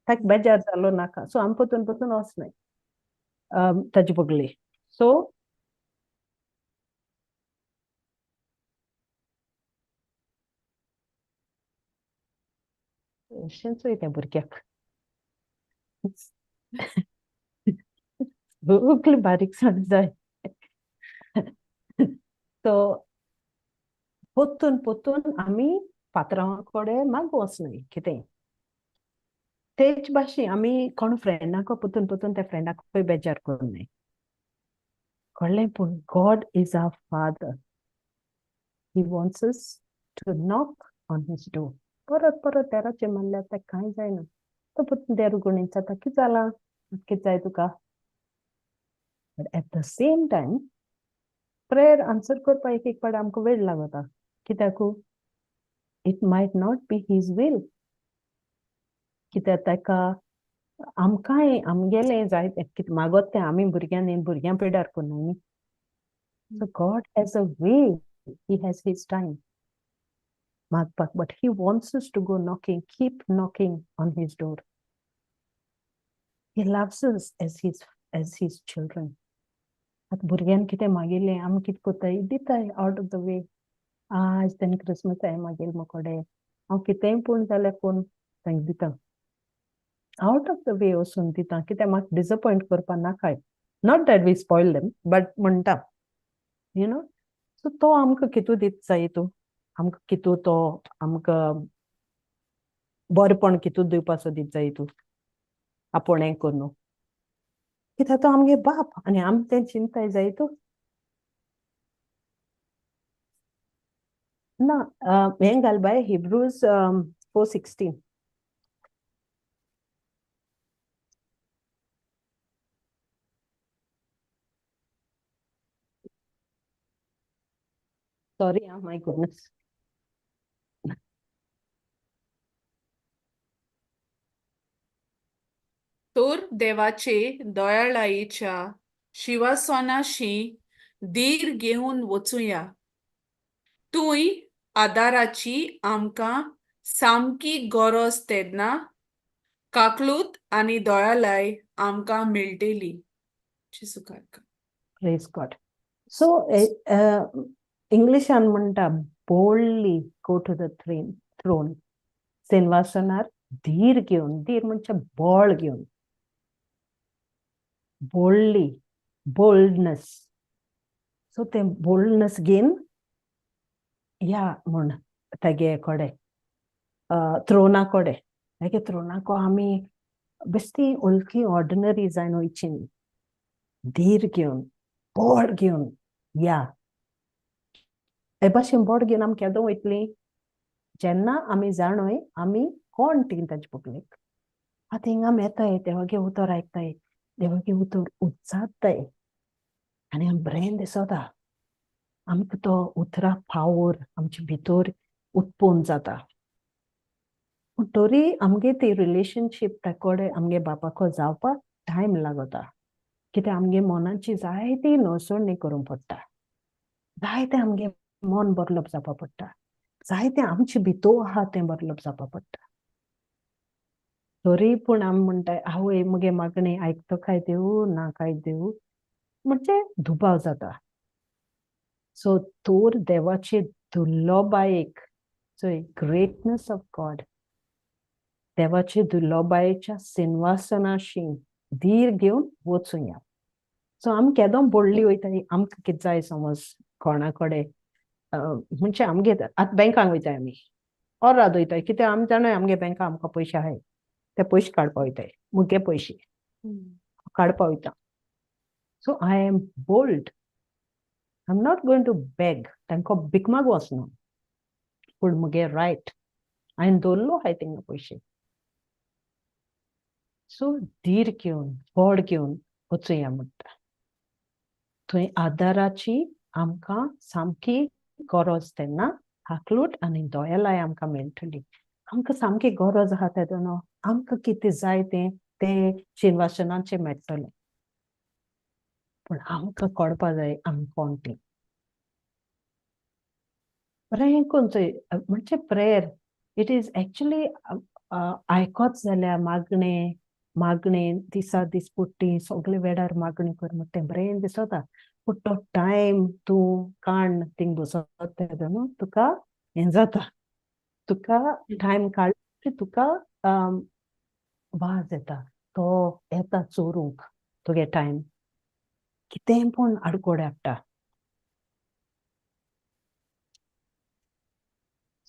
[SPEAKER 3] ताका बेजार जालो नाका. सो आमी परतून परतून वचनाय ताजे बगले. सो अशें चोय त्या भुरग्याक सगली बारीकसाण जाय. सो परतून परतून आमी पात्रांवा कडेन मागूं वचनाय कितें. तेच भाशेन आमी कोण फ्रेंडाक परतून परतून त्या फ्रेंडाकूय बेजार करुनाय, कळ्ळें? पूण God is our father, he wants us to knock on his door. परत परत दाराचेर मारल्यार ताका कांय जायना, तो परतून दार उगडून विचारता कितें जालां, कितें जाय तुका. But at the same time prayer answer करपाक एक एक पाट आमकां वेळ लागता, कित्याक it might not be his will. कित्याक ताका आमकांय आमगेलें जाय कितें मागत तें आमी भुरग्यांनी भुरग्यां पिड्यार करनाय न्ही. So God has a way, he has his time मागपाक, but he wants us to go knocking, keep knocking on his door. He loves us as his children. आतां भुरग्यान कितें मागिल्लें आमी कितें करताय, दिताय आवट ऑफ the वे. आज तेणें क्रिसमस हांवें मागयलें म्हाकोडे, हांव कितेंय पूण जाल्यार कोण तांकां दिता, आवट ऑफ the वे वचून दिता, कित्याक म्हाका डिसअपॉयंट करपा नाकाय. Not that we spoil them, but म्हणटा you know. सो तो आमकां कितू दित जाय, तूं आमकां कितू तो आमकां बरेपण कितू दिवपाचो दीत जाय तूं आपूण हें करून. कित्याक तो आमगे बाप आनी आम तें चिंताय जाय तो ना. हें घाल बाय, हिब्रूज 4:16. Sorry, my goodness.
[SPEAKER 1] तर देवाचे दयाळायेच्या शिवासनाशी धीर घेवन वचुया. तूंय आदाराची आमकां सामकी गरज तेन्ना काकलूत आनी दयालाय आमकां मेळटली. जेजू काका.
[SPEAKER 3] Praise God. सो इंग्लिशान म्हणटा, boldly go to the throne. सिंहासनार धीर घेवन, धीर म्हणजे बळ घेवन, बोल्डली, बोल्डनेस. सो तें बोल्डनेस घेवन या म्हण तेगे कडेन, थ्रोना कडेन. तेगे थ्रोनाको आमी बेश्टी हलकी ऑर्डिनरी जायन वयची न्ही, धीर घेवन, बळ घेवन या. हे भाशेन बोट घेवन आमी केदो वयतली? जेन्ना आमी जाणोय आमी कोण तीं ताजे पगलेक. आतां हिंगा आमी येताय, देवागे उतर आयकताय, देवागे उतर उच्चारताय आनी आमी बरें दिसता, आमकां तो उतरा पावर आमचे भितर उत्पन्न जाता. पूण तरी आमगे ती रिलेशनशीप ताकोडे आमगे बापाको जावपाक टायम लागता, कित्याक आमगे मनाची जायती नसोडणी करूंक पडटा, जायते आमगे मन बदलप जावपा पडटा, जायते आमचे भितर आहा तें बदलप जावपा पडटा. तरी पूण आमी म्हणटाय, आवय मुगे मागणी आयकतो काय देव, ना काय देव, म्हणजे दुबाव जाता. सो तोर देवाचे दुर्लभायेक, चोय ग्रेटनेस ऑफ गॉड, देवाचे दुर्लभायेच्या सिंहासनाशी धीर घेवन वचुया. सो आमी केदो बोल्डली वयताय, आमकां कितें जाय समज कोणा कडेन, म्हणजे आमगे आतां बँकांक वयताय आमी, ऑर्राद वयताय, कित्याक आमी जाणाय आमगे बँका आमकां पयशे आहाय, ते पयशे काडपा वयताय, मुगे पयशे काडपा वयता. So I am bold, I am not going to beg, तांकां भीक मागूं वचना, पूण मुगे रायट हांवें दवरलो आहाय थिंगा पयशे. सो धीर घेवन, बोड घेवन वचुया म्हणटा. थंय आदाराची आमकां सामकी गरज तेन्ना हाकलूट आनी दयालाय आमकां मेळटली. आमकां सामकी गरज आहा तेन्ना आमकां कितें जाय तें तें शिनवासनाचें मेळटलें, पूण आमकां कळपा जाय आमी कोण तीं. बरें करून चोय, म्हणजे प्रेयर it is actually आयकोत जाल्यार मागणें, मागणें दिसा दीस पुट्टी सगळे वेळार मागणी कर म्हणटा तें बरें दिसता, पूण तो टायम तूं काण थिंग बसत तेन्ना न्हू तुका हें जाता, तुका टायम काड तुका वाज येता, तो येता चोरूंक तुगे टायम, कितें पूण आडकोड हाडटा.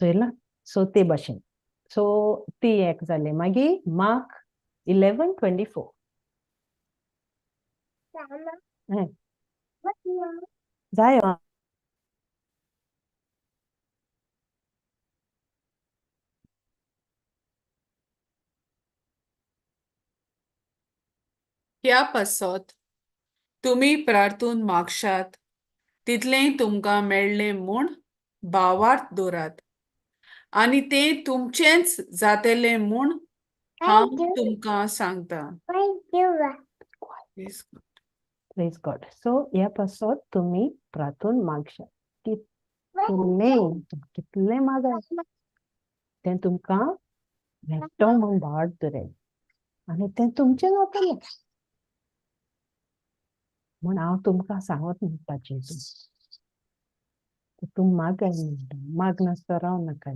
[SPEAKER 3] चोयला? सो ते भाशेन, सो ती एक जाली. मागीर मार्क 11:24. जाय.
[SPEAKER 1] ह्या पासत तुमी प्रार्थून मागशात तितलें तुमकां मेळ्ळें म्हूण भावार्थ दवरात आनी तें तुमचेंच जातलें म्हूण हांव तुमकां सांगता.
[SPEAKER 3] Praise God. सो ह्या पासत तुमी प्रार्थून मागशात कितलें कितलें मागात तें तुमकां मेळटो म्हूण भावार्थ दवरात आनी तें तुमचें जातलें म्हूण हांव तुमकां सांगत म्हणटा जेजू, तूं मागाय म्हणटा, मागनासतना राव नाका.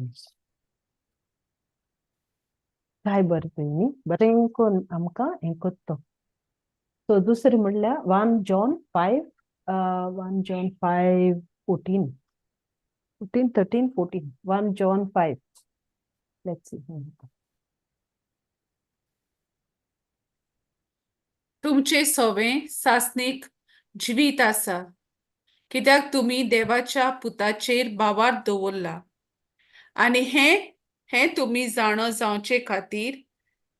[SPEAKER 3] काय बरें थंय न्ही, बरें करून आमकां हें करता. सो दुसरें म्हणल्यार 1 John 5 14 14 13 14, 1 John 5. Let's see.
[SPEAKER 1] तुमचे सवें सासणीक जिवीत आसा, कित्याक तुमी देवाच्या पुताचेर भावार्थ दवरला. आनी हें हें तुमी जाणो जावचे खातीर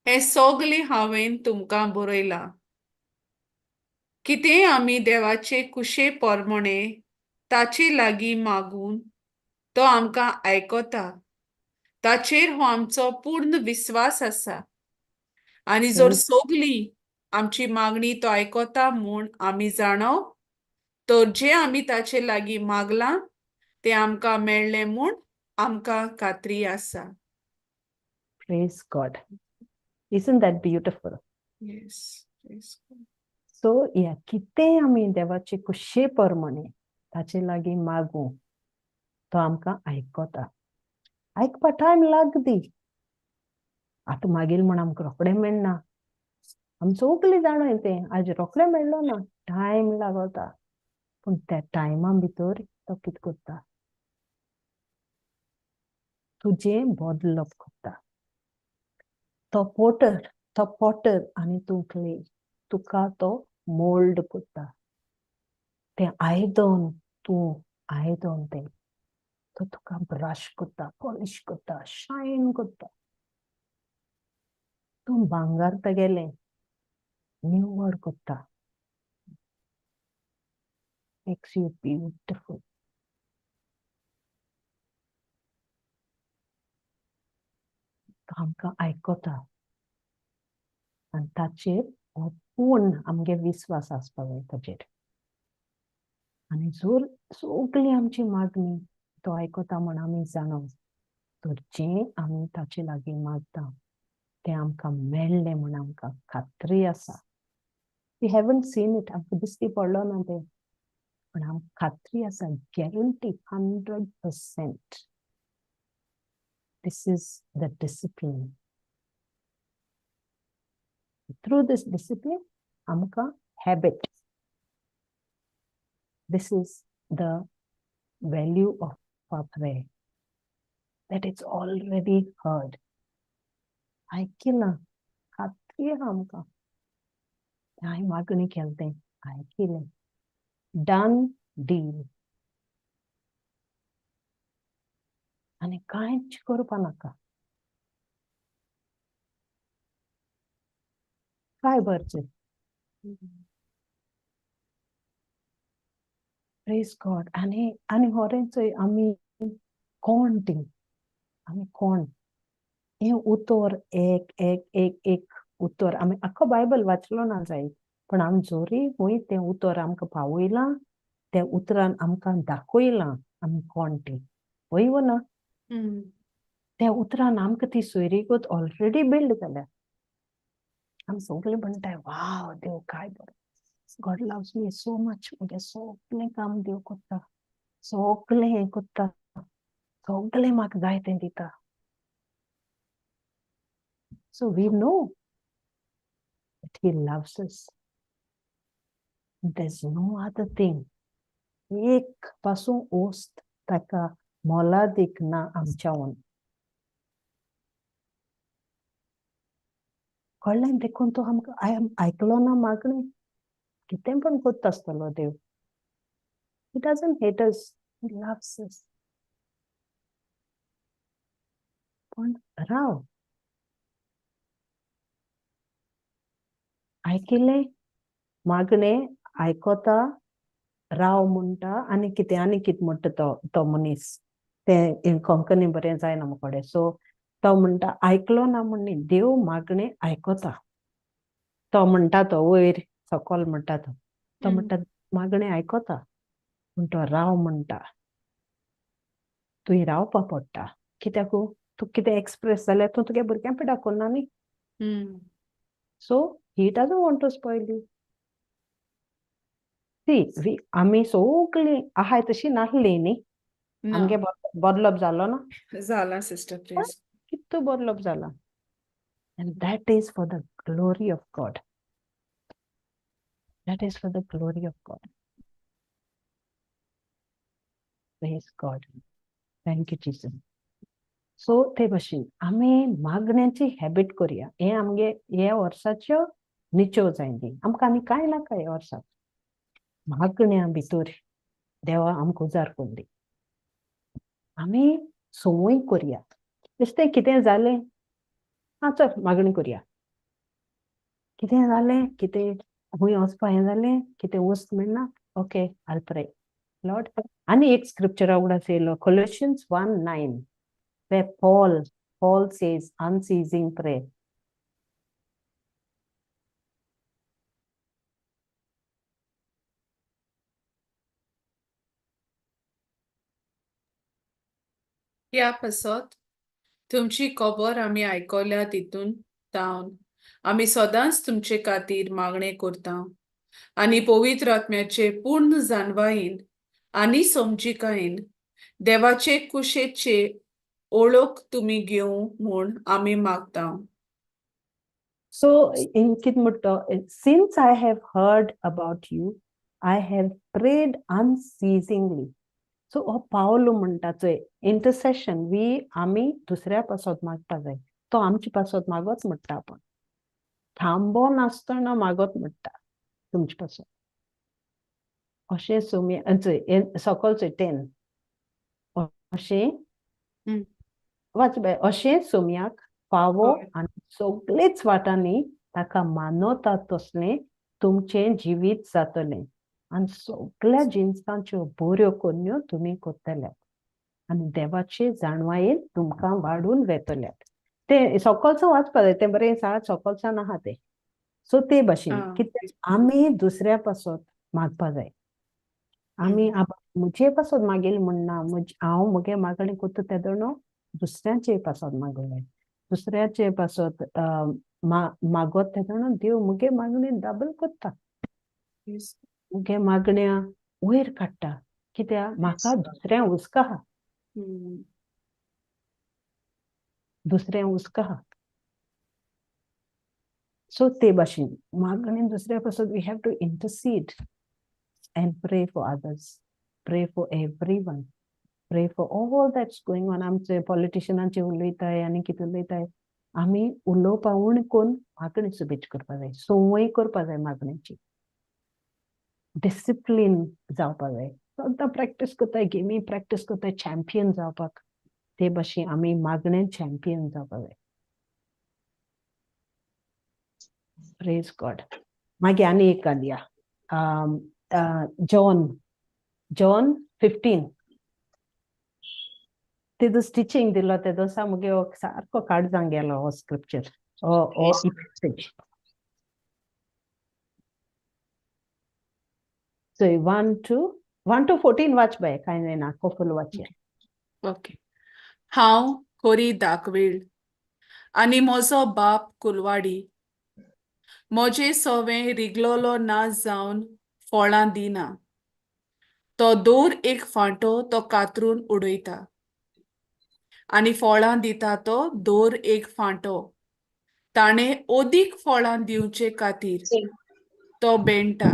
[SPEAKER 1] हें सगलें हांवें तुमकां बरयलां. कितेंय आमी देवाचे कुशे पोरमोणे ताचे लागीं मागून तो आमकां आयकता. ताचेर हो आमचो पूर्ण विस्वास आसा. आनी जर सगली आमची मागणी तो आयकता म्हूण आमी जाणो, तर जें आमी ताचे लागीं मागलां तें आमकां मेळ्ळें म्हूण आमकां खात्री आसा.
[SPEAKER 3] Praise God. Isn't that beautiful?
[SPEAKER 1] Yes, praise God.
[SPEAKER 3] So या कितें आमी देवाचे कुशे परमणे ताचे लागीं मागूं, तो आमकां आयकता. आयकपा टायम लागदी. आतां मागीर म्हूण आमकां रोखडें मेळना. आमी सगलीं जाणा तें, आज रोखडें मेळ्ळो ना, टायम लागता. पूण त्या टायमा भितर तो कितें करता, तुजें बदलप करता. तो पोटर, तो पोटर आनी तूं क्ले, तुका तो मोल्ड करता. तें आयदन, तूं आयदन तें, तो तुका ब्रश करता, पॉलिश करता, शायन करता. तूं भांगर तेगेलें निवळ करता. Makes you beautiful. तो आमकां आयकता आनी ताचेर हो पूर्ण आमगे विस्वास आसपाक जाय ताचेर. आनी जर सगळी आमची मागणी तो आयकता म्हूण आमी जाणा, तर जें आमी ताचे लागीं मागता तें आमकां मेळ्ळें म्हूण आमकां खात्री आसा. We haven't seen it, आमकां दिश्टी पडलो ना तें, पूण आमकां खात्री आसा, guarantee 100%. This is the discipline. Through this discipline, आमकां habit. This is the value of our prayer, that it's already heard. आयकिलां, खात्री आहा आमकां. हांवें मागणी केलें तें आयकिलें. Done deal. आनी कांयच करपा नाका. काय भरचें? Praise God. आनी आनी होरें चोय आमी कोण तीं, आमी कोण हें उतर, एक एक एक एक उतर आमी आख्खो बायबल वाचलो ना जायत, पण आमी जोरी खंय तें उतर आमकां पावयलां, त्या उतरान आमकां दाखयलां आमी कोण तीं. हय वो ना? त्या उतरान आमकां ती सोयरीगत ऑलरेडी बिल्ड जाल्या. आमी सगळीं म्हणटाय, वाव देव काय बरो, God loves me so much, म्हगें सगळें काम देव करता, सगळें हें करता, सगळें म्हाका जाय तें दिता. So we know that he loves us. There's no other thing. एक पासून ओस्त ताका मोलादीक ना आमच्यावन. कळ्ळें? देखून तो आमकां आयकलो ना मागणें, कितें पण करता आसतलो देव. He doesn't hate us, he loves us. पण राव, आयकिलें मागणें आयकता, राव म्हणटा. आनी कितें आनी कितें म्हणटा तो तो मनीस, तें कोंकणी बरें जायना मुकोडे. सो तो म्हणटा आयकलो ना म्हण न्ही, देव मागणें आयकता. तो म्हणटा, तो वयर सकल म्हणटा, तो तो म्हणटा मागणें आयकता, पूण तो राव म्हणटा. तुवें रावपा पडटा. कित्याक तूं कितें एक्सप्रेस जाल्यार तूं तुगे भुरग्यां पिडा करना न्ही. So he doesn't want to spoil you. See, आमी सगळीं आहाय तशी नासली न्ही, आमगे बदलप जालो ना?
[SPEAKER 1] जाला सिस्टर, प्लीज.
[SPEAKER 3] कितू बदलप जाला. And that is for the glory of God. That is for the glory of God. Praise God. Thank you Jesus. So ते भशेन आमी मागण्याची हॅबिट करुया. हें आमगे हे वर्साच्यो निचो जायंदी. आमकां आनी कांय नाका ह्या वर्साक. मागण्या भितर देवा आमकां उजार करून दी. आमी संवय करया. बेश्टें कितें जालें, आं चल मागणी करया. कितें जालें, कितें खंय वचपा हें जालें, कितें वस्त मेळना, ओके आल प्रे लॉर्ड. आनी एक स्क्रिप्चर उगडास येयलो, Colossians 1:9, where Paul says unceasing prayer.
[SPEAKER 1] ह्या पासत तुमची खबर आमी आयकल्या तितून तावन आमी सदांच तुमचे खातीर मागणें करता आनी पवित्र आत्म्याचे पूर्ण जाणवायेन आनी समजिकायेन देवाचे कुशेचे ओळख तुमी घेवं म्हूण आमी मागता.
[SPEAKER 3] So in कितें म्हणटा, since I have heard about you, I have prayed unceasingly. So हो पावलो म्हणटा चोय, इंटरसेशन, वी आमी दुसऱ्या पासत मागपा जाय. तो आमचे पासत मागत म्हणटा, आपूण थांबो नासतना मागत म्हणटा तुमचे पासत. अशें सोमी चोय, सकल चोय 10, अशें वाच बाय. अशें सोम्याक फावो आनी सगळेच वाटांनी ताका मानवता तसलें तुमचें जिवीत जातलें आनी सगळ्या जिनसांच्यो बऱ्यो करण्यो तुमी करतल्यात आनी देवाचे जाणवायेन तुमकां वाडून वेतल्यात. तें सकलचो वाचपा जाय, तें बरें सात सकलच्यान आहा तें. सो ते भाशेन कित्याक आमी दुसऱ्या पासत मागपा जाय. आमी म्हजे पासत मागील म्हणना, हांव म्हगे मागणी करता तेदोणो दुसऱ्यांचे पासत मागले, दुसऱ्याचे पासत मागत तेदोणो देव म्हगे मागणी डबल करता, म्हगे मागण्या वयर काडटा. कित्याक म्हाका दुसऱ्या हुस्को आहा, दुसऱ्या हुस्को आहा. सो ते भाशेन मागणी दुसऱ्या पासत, we have to intercede and pray for others, pray for everyone, pray for all that's going on. आमचे पॉलिटिशियनांचे उलयताय आनी कितें उलयताय, आमी उलोवपा उणें करून मागणी सुबेज करपा जाय, संवय करपा जाय, मागण्याची डिसिप्लीन जावपा जाय. सद्दां प्रॅक्टीस करताय, गेमी प्रॅक्टीस करताय चॅम्पियन जावपाक, ते भाशेन आमी मागणेन चॅम्पियन जावपा जाय. Praise God. मागीर आनी एक घालया, जॉन 15. तेदो स्टिचींग दिलो ते दिसा मुगे सारको काळजांक गेलो हो स्क्रिप्चर, हो हो message. So 1 to 14 वाच बाय, कांय जायना, फूल वाचया.
[SPEAKER 1] ओके. हांव खरी दाखवेळ आनी म्हजो बाप कुलवाडी. म्हजे सवें रिगलोलो ना जावन फळां दिना तो दर एक फांटो तो कातरून उडयता आनी फळां दिता तो दर एक फांटो ताणें अदीक फळां दिवचे खातीर तो बेणटा.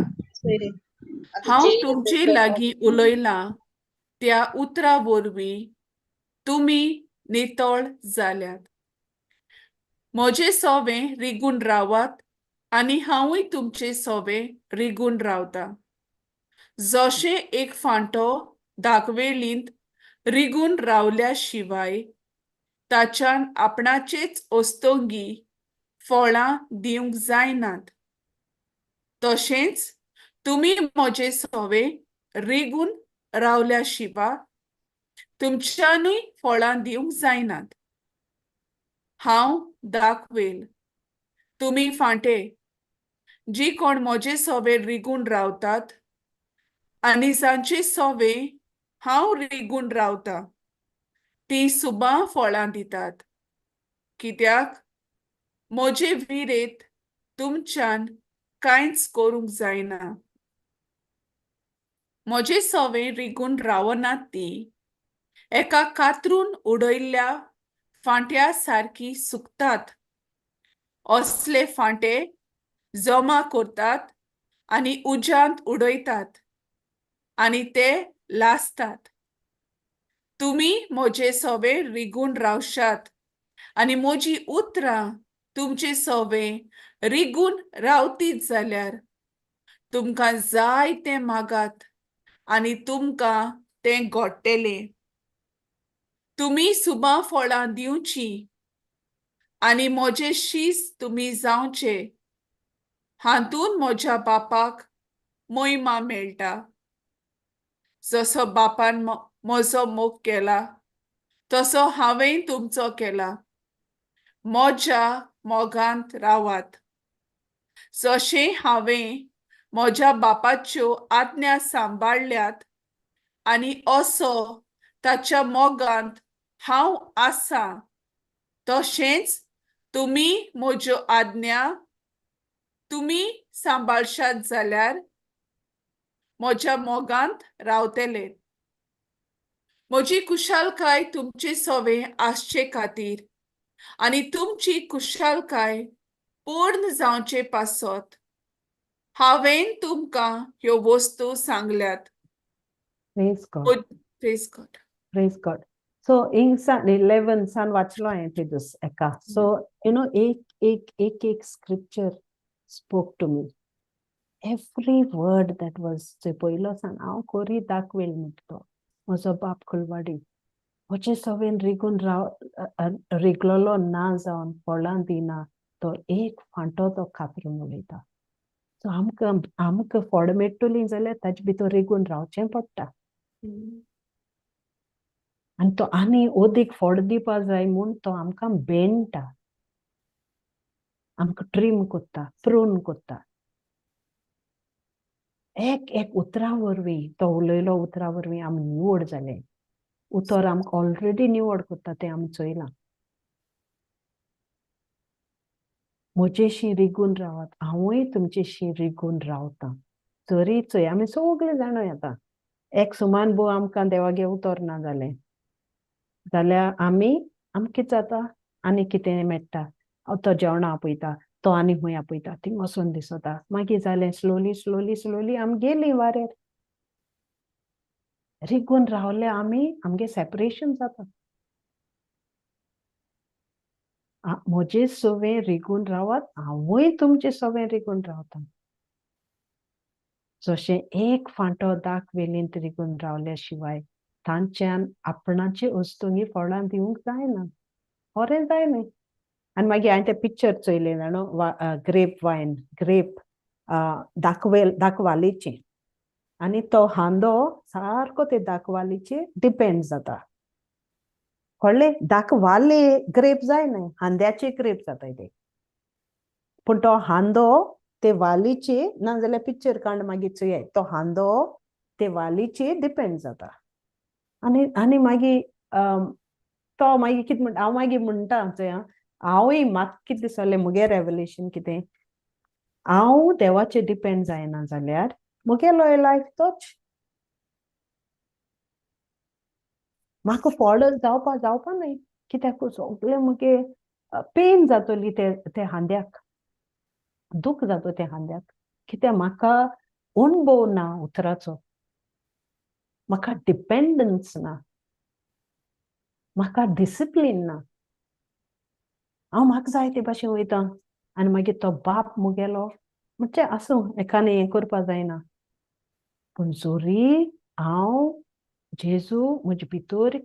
[SPEAKER 1] हांव तुमचे लागीं उलयलां त्या उतरा वरवीं तुमी नितळ जाल्यात. म्हजे सोवें रिगून रावात आनी हांवूय तुमचे सोवें रिगून रावता. जशें एक फांटो दागवेलींत रिगून रावल्या शिवाय ताच्यान आपणाचेच ओस्तोंगी फळां दिवंक जायनात, तशेंच तुमी म्हजे सोवे रिगून रावल्या शिवाय तुमच्यानूय फळां दिवंक जायनात. हांव दाखवेल, तुमी फांटे. जी कोण म्हजे सोवे रिगून रावतात आनी जांचे सोवे हांव रिगून रावता ती सुबां फळां दितात, कित्याक म्हजे विरेत तुमच्यान कांयच करूंक जायना. म्हजे सवे रिगून रावनात ती एका कातरून उडयल्ल्या फांट्या सारकी सुकतात. असले फांटे जमा करतात आनी उज्यांत उडयतात आनी ते लासतात. तुमी म्हजे सवे रिगून रावशात आनी म्हजी उतरां तुमचे सवे रिगून रावतीत जाल्यार तुमकां जाय तें मागात आनी तुमकां तें घडटलें. तुमी सुबा फळां दिवचीं आनी म्हजे शीस तुमी जावचे, हातूंत म्हज्या बापाक मोहिमा मेळटा. जसो बापान म्हजो मोग केला तसो हांवें तुमचो केला. म्हज्या मोगांत रावात. जशें हांवें म्हज्या बापाच्यो आज्ञा सांबाळ्ळ्यात आनी असो ताच्या मोगांत हांव आसा, तशेंच तुमी म्हज्यो आज्ञा तुमी सांबाळशात जाल्यार म्हज्या मोगांत रावतले. म्हजी कुशालकाय तुमचे सवें आसचे खातीर आनी तुमची कुशालकाय पूर्ण जावचे पासत हांवें तुमकां ह्यो वस्तू सांगल्यात.
[SPEAKER 3] Praise God.
[SPEAKER 1] Praise God.
[SPEAKER 3] Praise God. So हिंगसान 11 सान वाचलो हांवें तेदूस एका. सो you know एक एक एक एक scripture spoke to me. Every word that was पयलो सान हांव कोरी दाखवेल म्हणटा तो म्हजो बाप कुलवाडी म्हजे सवेन रिगून राव, रिगलोलो ना जावन फळां दिना तो एक फांटो तो कातरून उडयता. सो आमकां आमकां फळ मेळटलीं जाल्यार ताजे भितर रिगून रावचें पडटा आनी तो आनी ओदीक फळ दिवपा जाय म्हूण तो आमकां बेणटा, आमकां ट्रीम कोत्ता, प्रून कोत्ता. एक एक उतरां वरवीं तो उलयलो, उतरां वरवीं आमी निवड जाले. उतर आमकां ऑलरेडी निवड कोत्ता तें आमी चोयलां. म्हजेशी रिगून रावात, हांवूय तुमचेशी रिगून रावतां. तरी चोय आमी सगळे जाणा येता एक सुमान भो आमकां देवागे उतर ना जालें जाल्यार आमी आमकां कितें जाता आनी कितें मेळटा, तो जेवणां आपयता, तो आनी खंय आपयता, थिंग वचून दिसता. मागीर जालें स्लोली स्लोली स्लोली आमी गेलीं वाऱ्यार. रिगून रावले आमी, आमगे सेपरेशन जाता. म्हजे सवें रिगून रावात, हांवूय तुमचे सवें रिगून रावता. जशें एक फांटो दाक वेलींत रिगून रावल्या शिवाय तांच्यान आपणाचे वस्तूंनी फळां दिवंक जायना, बरें जायना. आनी मागीर हांवें तें पिक्चर चोयलें जाणो, ग्रेप वायन, ग्रेप दाखवेल, दाखवालीचें, आनी तो हांदो सारको ते दाखवालीचेर डिपेंड जाता. कळ्ळें? दाखवाले ग्रेप जायना, हांद्याचे ग्रेप जाता ते. पूण तो हांदो ते वालीचे, नाजाल्यार पिक्चर कांड मागीर चोयाय, तो हांदो ते वालीचे डिपेंड जाता. आनी आनी मागीर तो मागीर कितें म्हणटा, हांव मागीर म्हणटा चोय, हांवूय म्हाका कितें दिसलें मुगे रेवलेशन कितें, हांव देवाचेर डिपेंड जायना जाल्यार मुगेलो लायफ तोच. म्हाका फळ जावपा जावपा न्हय, कित्याक सगळें मुगे पेन जातली ते ते हांद्याक, दूख जातो त्या हांद्याक, कित्याक म्हाका अणभव ना उतराचो, म्हाका डिपेंडन्स ना, म्हाका डिसिप्लीन ना. हांव म्हाका जाय ते भाशेन वयता आनी मागीर तो बाप मुगेलो म्हणजे आसूं एकाने हें करपा जायना. पूण जोरी हांव जेजू म्हजे भितर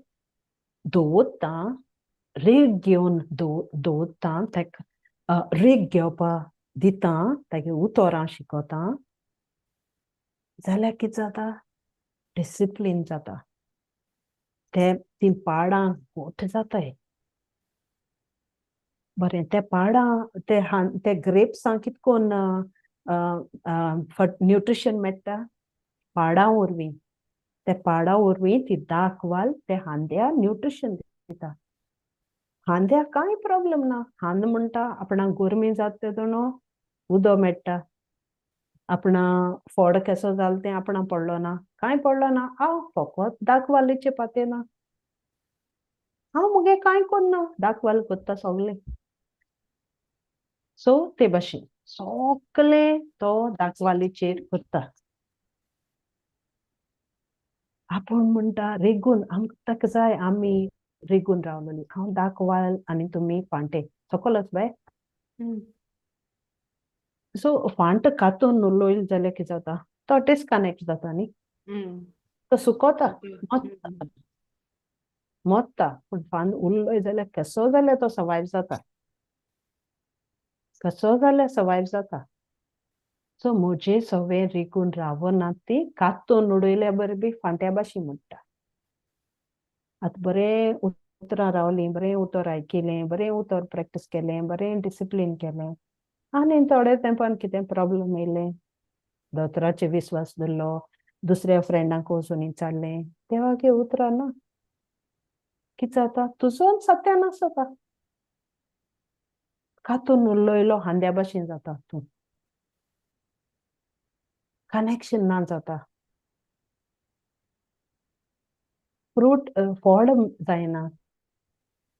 [SPEAKER 3] दवरतां, रेग घेवन दवरतां, ताका रेग घेवपा दिता, तागे उतरां शिकता जाल्यार कितें जाता, डिसिप्लीन जाता. ते तीं पाडां घोट जाताय. बरें, ते पाडां ते ते ग्रेप्सां कितें कोन्न न्यूट्रिशन मेळटा पाडां वरवीं. ते पाडां वरवीं ती दाखवाल ते हांद्या न्यूट्रिशन दिता. हांद्या कांय प्रॉब्लम ना. हांद म्हणटा आपणाक गरमी जाता तेदोणो उदक मेळटा, आपणा फोड केसो जालो तें आपणा पडलो ना, कांय पडलो ना, हांव फकत दाखवालीचे पातेना, हांव मुगे कांय कोन्ना, दाखवाल कोत्ता सगलें. सो ते भाशेन सगलें तो दाखवालीचेर करता. आपूण म्हणटा रेगून आमकां ताका जाय आमी रिगून रावलेली. हांव दाखवाल आनी तुमी फांटे. सकलच बाय. सो फांट कातून उलोयल जाल्यार कितें जाता, तो डिस्कनेक्ट जाता न्ही, तो सुकोता, मोत्ता मोत्ता. पूण फांद उरलोय जाल्यार कसो जाल्यार तो सर्वायव जाता, कसो जाल्यार सर्वायव जाता. सो म्हजे सवे रिगून रावना ती कातून उडयल्या बरें बी फांट्या भाशेन म्हणटा. आतां बरें उतरां रावलीं, बरें उतर आयकिलें, बरें उतर प्रॅक्टीस केलें, बरें डिसिप्लीन केलें, आनी थोडे तेंपान कितें प्रॉब्लम येयलें, दोतोराचेर विस्वास दवरलो, दुसऱ्या फ्रेंडांक वचून विचारलें, देवागे उतरां ना, कितें जाता, तुजो सत्यानाश जाता, कातून उलयलो हांद्या भाशेन जाता, तूं कनेक्शन ना जाता, फ्रूट फळ जायना,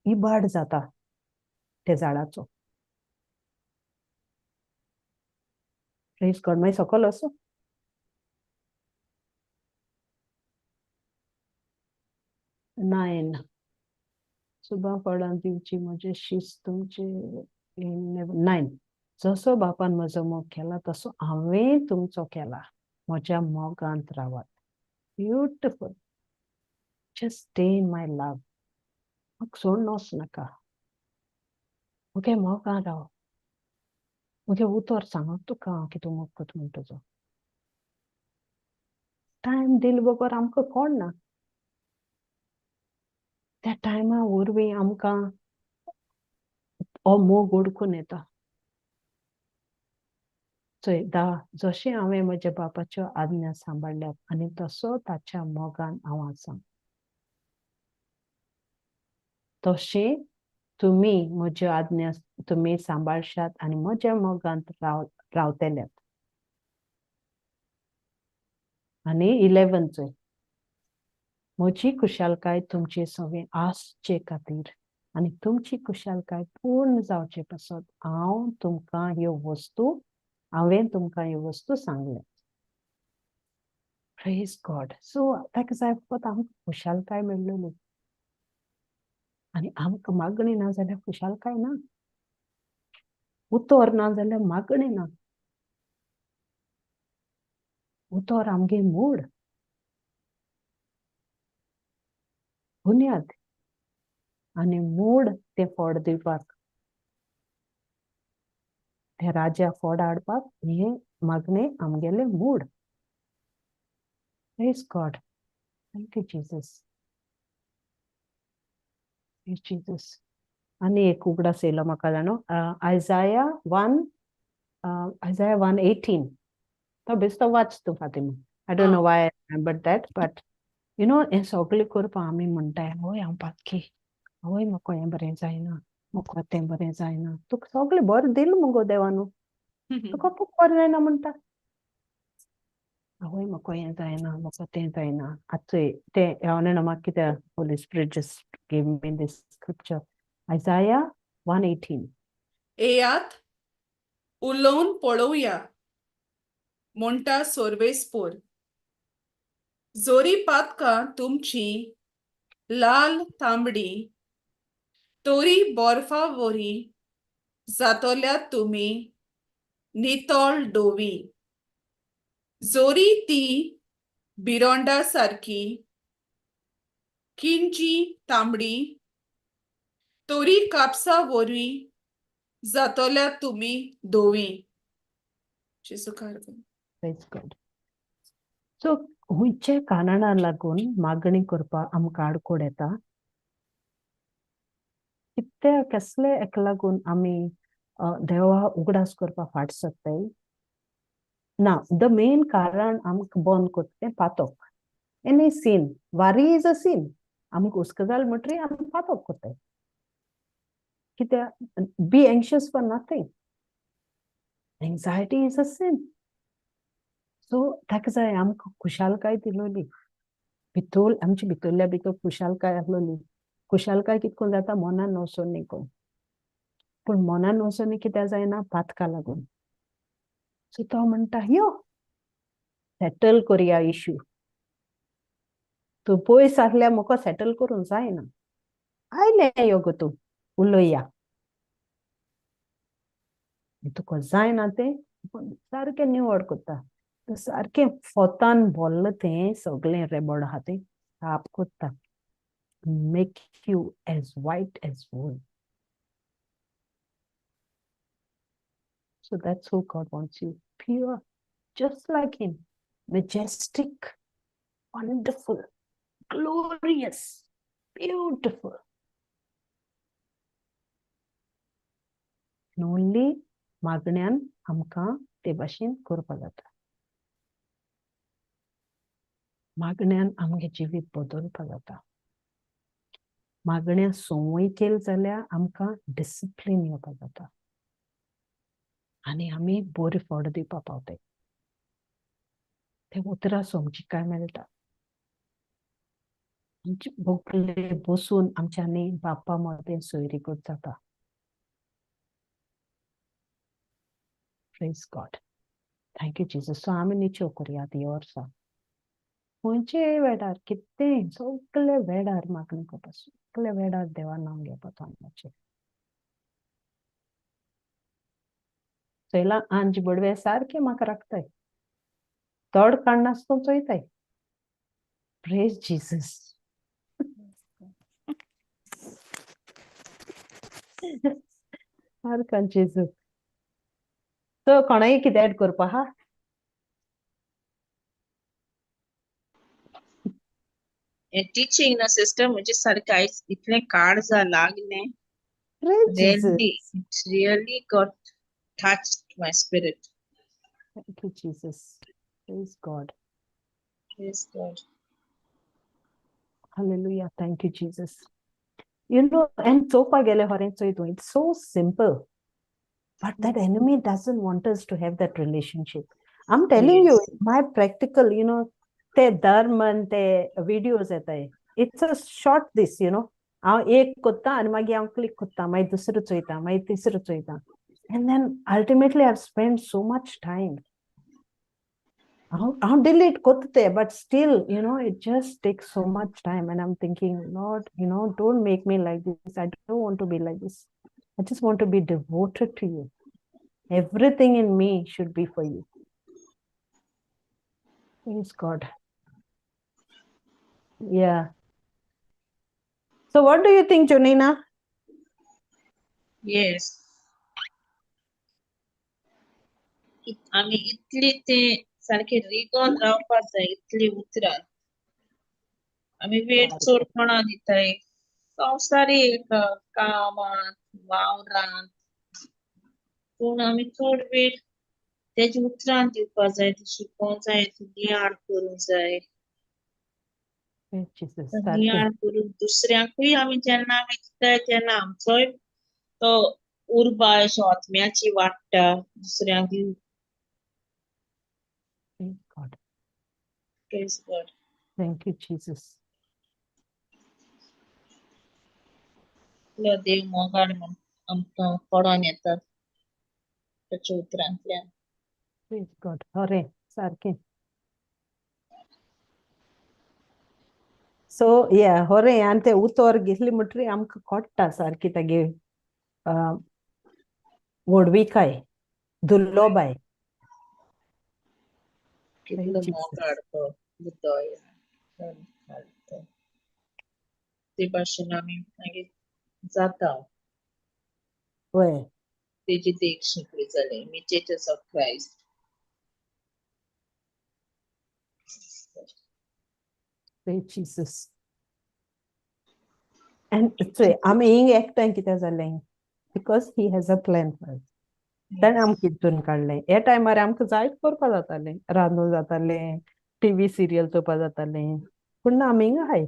[SPEAKER 3] इबाड जाता ते झाडाचो. प्रेज गॉड. मागीर सकल असो 9 सुबा फळां दिवची म्हजे शिस्त तुमचे 9 जसो बापान म्हजो मोग केला तसो हांवें तुमचो केला, म्हज्या मोगांत रावात. Beautiful. Just stay in my love. म्हाका सोडून वच नाका, म्हगे मोगान राव, म्हगे उतर सांगत तुका हांव कितें मोग करता म्हण तुजो. टायम दिल बगर आमकां कोण ना, त्या टायमा वरवीं आमकां हो मोग ओडकून येता. चोय 10 जशें हांवें म्हज्या बापाच्यो आज्ञा सांबाळ्ळ्यात आनी तसो ताच्या मोगान हांव आसा, तशें तुमी म्हज्यो आज्ञा तुमी सांबाळशात आनी म्हज्या मोगांत रावतल्यात. आनी 11 चोय म्हजी खुशालकाय तुमचे सगळें आसचे खातीर आनी तुमची खुशालकाय पूर्ण जावचे पासत हांव तुमकां ह्यो वस्तू, हांवें तुमकां ह्यो वस्तू सांगल्या. Praise God. सो ताका जाय फकत आमकां खुशालकाय मेळ्ळली, आनी आमकां मागणी ना जाल्यार खुशालकाय ना, उतर ना जाल्यार मागणी ना. उतर आमगे मूड, बुन्याद, आनी मूड तें फळ दिवपाक, ते राजा फळ हाडपाक हें मागणें आमगेलें mood. Praise God. Thank you Jesus. Jesus. आनी एक उगडास येयलो म्हाका जाणो, आयजाया 1:18, तो बेस्तो वाच तूं Fatima. I don't know why I remember that, but you know हें सगळें करपा आमी म्हणटाय, हय हांव पातकी, हय म्हाका हें बरें जायना, म्हाका तें बरें जायना. तुका सगळें बरें दिल मुगो देवान, तुका खूब बरें जायना म्हणटा, आवय म्हाका हें जायना, म्हाका तें जायना. आतां तें हांव जाणा म्हाका कितें Holy Spirit just gave me this scripture, Isaiah 1:18.
[SPEAKER 1] येयात उलोवन पळोवया म्हणटा सोर्वेस्पोर, जोरी पातकां तुमची लाल तांबडी तोरी बर्फा वरी जातल्या तुमी नितळ डोवी, जोरी ती बिरोंडा सारकी किंजी तांबडी तोरी कापसा वरवीं जातल्या तुमी धोवी.
[SPEAKER 3] Praise God. सो खंयच्या कारणाक लागून मागणी करपाक आमकां आडखळ येता, कित्याक कसले हेका लागून आमी देवा उगडास करपाक फाट सरताय ना. The main कारण आमकां बंद करता तें पातक. Any sin, worry is a sin. आमकां हुस्को जालो म्हणटरीर आमी पातक करताय. कित्याक be anxious for nothing, anxiety is a sin. So ताका जाय आमकां खुशालकाय दिलोली, भितर आमची भितरल्या भितर खुशालकाय आसलोली. खुशालकाय कितको जाता मनान वचोन न्ही कोण, पूण मनान वचोन कित्याक जायना, पातका लागून. सो तो म्हणटा यो सेटल करया इश्यू, तूं पयस आसल्यार म्हाका सेटल करूंक जायना, आयलें यो गो तूं उलोया, तुका जायना तें सारकें निवळ कोत्ता, सारकें फोतान भरलां तें सगळें रेबड आहा तें साफ कोत्ता. Make you as white as wool. So that's who God wants you, pure, just like Him, majestic, wonderful, glorious, beautiful. And only मागण्यान आमकां ते भाशेन करपा जाता. मागण्यान आमगें जिवीत बदलपा जाता. मागण्या संवय केली जाल्यार आमकां डिसिप्लीन येवपा जाता आनी आमी बरी फळ दिवपा पावताय. ते उतरां समजिकाय मेळटा. आमचे बोगले बसून आमच्यांनी बापा मदें सोयरीगत जाता. Praise God. Thank you Jesus. So आमी निचेव करुया ती वर्सा खंयचेय वेळार कितेंय सगळे वेळार मागणी करपा, सगळे वेळार देवा नांव घेवपा आमचें. चोयलां आंज बडवे सारकें म्हाका राखताय, तोड काडनासतना चोयताय. Praise Jesus. सारकें जेजू. सो कोणाय कितें एड करपा आहा?
[SPEAKER 2] हें टिचींग ना सिस्टर म्हणजे सारकें आयज इतलें काळजा लागलें.
[SPEAKER 3] Praise Jesus.
[SPEAKER 2] Really, it really got touched my spirit.
[SPEAKER 3] Thank you, Jesus. Praise God.
[SPEAKER 2] Praise God.
[SPEAKER 3] Hallelujah. Thank you, Jesus. You know, and चोवपा गेल्यार खरें चोय तूं, it's so simple. But that enemy doesn't want us to have that relationship. I'm telling you, my practical, you know, ते धर्म आनी ते videos येताय. It's a short this, you know. हांव एक कोत्ता आनी मागीर हांव क्लिक कोत्ता, मागीर दुसरो चोयता, मागीर तिसरो चोयता. And then ultimately I've spent so much time. हांव delete कोत्ता ते, but still, you know, it just takes so much time. And I'm thinking, Lord, you know, don't make me like this. I don't want to be like this. I just want to be devoted to you. Everything in me should be for you. Praise God. Yeah. So what do you think, Jonina?
[SPEAKER 2] Yes. आमी इतली ते सारखे रिगोन रावपा जाय, इतली उतरां आमी वेळ चड कोणा दिताय, संवसारीक कामांत वावरांत, पूण आमी चड वेळ तेजे उतरान दिवपा जाय, ती शिकोवंक जाय, ती नियाळ करूंक जाय.
[SPEAKER 3] Jesus. सारकें.
[SPEAKER 2] नियाळ करून दुसऱ्यांकूय आमी जेन्ना आमी दिताय तेन्ना आमचोय तो उर्बा अशी आत्म्याची वाडटा दुसऱ्यांक दिवन.
[SPEAKER 3] Praise God.
[SPEAKER 2] Praise God.
[SPEAKER 3] Thank you, Jesus.
[SPEAKER 2] इतलो देव मोगाळ म्हूण आमकां पडोन येता ताच्या उतरांतल्यान.
[SPEAKER 3] Praise God. खरें सारकें. So yeah, खरें. आनी तें उतर घेतलें म्हणटरीर आमकां कळटा सारकी तागे व्हडविकाय, दुर्लोबाय.
[SPEAKER 2] कितलो
[SPEAKER 3] Jesus.
[SPEAKER 2] मोगाळ तो बुद्धोय ते भाशेन आमी मागीर जाता.
[SPEAKER 3] वय.
[SPEAKER 2] तेजी देख शिकली जाली, imitators of Christ.
[SPEAKER 3] Praise Jesus. And चोय आमी हिंग एकठांय कित्याक जालें? Because he has a plan for us. ताणें आमकां हितून काडलें. हे टायमार आमकां जायत करपा जातालें, रांदूंक जातालें, टीव्ही सिरियल चोवपा जातालें, पूण ना आमी हिंगा आहाय.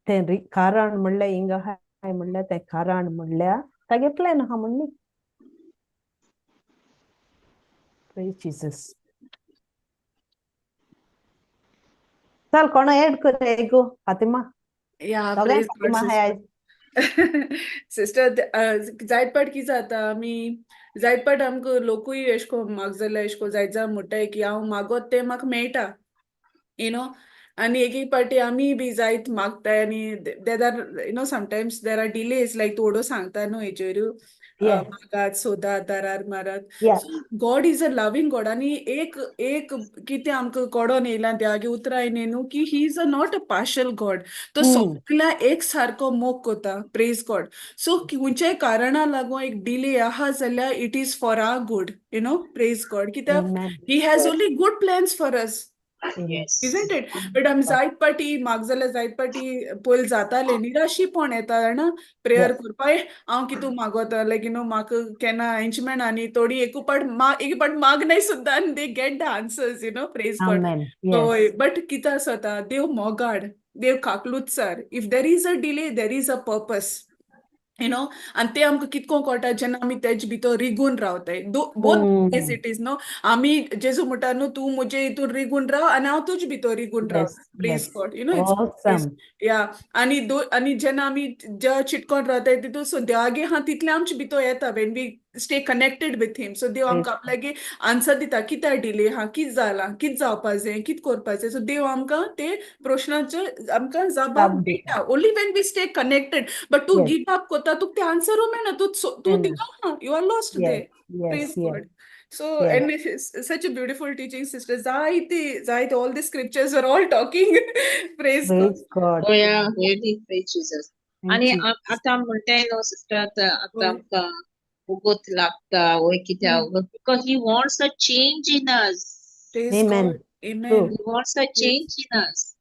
[SPEAKER 3] तें कारण म्हणल्यार हिंगा आहाय म्हणल्यार तें कारण म्हणल्यार तागे प्लॅन आहा म्हण न्ही. Praise Jesus. चल कोणा एड कर गो फातिमा.
[SPEAKER 1] या,
[SPEAKER 3] सगळ्यांक
[SPEAKER 1] प्रेज गॉड
[SPEAKER 3] फातिमा हाय आयज.
[SPEAKER 1] सिस्टर, जायत पाट कितें जाता, आमी जायत पाट आमकां लोकूय एशे कोन्न म्हाका जाल्यार एशे कोन्न जायत जाण म्हणटाय की हांव मागोत तें म्हाका मेळटा, you know. आनी एक एक पाटी आमी बी जायत मागताय आनी there are, you know, sometimes there are delays, like तूं ओडो सांगता न्हू हेजेर. मागात, सोदात, दारार मारात. So God is a loving God. आनी एक एक कितें आमकां कोडोन येयलां देवागे उतरां न्ही न्हू की he is a not a partial God. तो सगळ्या एक सारको मोग कोता. Praise God. सो खंयच्याय कारणा लागून एक डिले आहा जाल्यार it is for our good. Praise God. कित्याक
[SPEAKER 3] Amen.
[SPEAKER 1] He has only good plans for us.
[SPEAKER 3] Amen.
[SPEAKER 1] Isn't it? But आमी जायत पाटी म्हाका जाल्यार जायत पाटी पयलीं जातालें, निराशीपण येता जाणा प्रेयर करपा. हांव कितू मागोता, लायक you know म्हाका केन्ना हेंच मेळना. आनी थोडी एकू पाट मा एक पाट मागनाय सुद्दां आनी they get the answers. Praise God.
[SPEAKER 3] Amen.
[SPEAKER 1] हय. बट कितें आसता, देव मोगाड, देव काकलुतसार. If there is a delay, there is a purpose. आनी ते आमकां कितको कळटा जेन्ना आमी तेजे भितर रिगून रावताय. Both ways it is, no? आमी जेजू म्हणटा न्हू, तूं म्हजे हितून रिगून राव आनी हांव तुजे भितर रिगून राव. Praise God. It's
[SPEAKER 3] Awesome.
[SPEAKER 1] या, आनी दो आनी जेन्ना आमी ज्या चिटकोन रावताय तितून, सो देवागे हा तितलें आमचे भितर येता when we stay connected with him. So देव आमकां आपल्यागे आन्सर दिता, कित्याक डिले हा, कित जालां, कित जावपा जाय, कित करपा जाय. सो देव आमकां ते प्रश्नाचे आमकां जबाब
[SPEAKER 3] जाप दिता.
[SPEAKER 1] दिता only when we stay connected. But तूं गिव अप कोता, तुका ते आन्सरू मेळना. तूं तूं
[SPEAKER 3] मेळना.
[SPEAKER 1] थिंगा आहा, you are lost there. Praise God. So, and it's such a beautiful teaching, sister. जायते, जायते, all the scriptures are all talking. Praise God.
[SPEAKER 3] Praise God.
[SPEAKER 2] Oh yeah, really, praise Jesus.
[SPEAKER 3] Thank
[SPEAKER 2] आनी
[SPEAKER 3] you.
[SPEAKER 2] आतां म्हणटाय न्हू sister, आतां आतां आमकां उगोत लागता वय कित्याक, because he wants a change in us.
[SPEAKER 1] Praise
[SPEAKER 3] Amen.
[SPEAKER 1] God. Amen.
[SPEAKER 3] True.
[SPEAKER 2] He wants a change in us.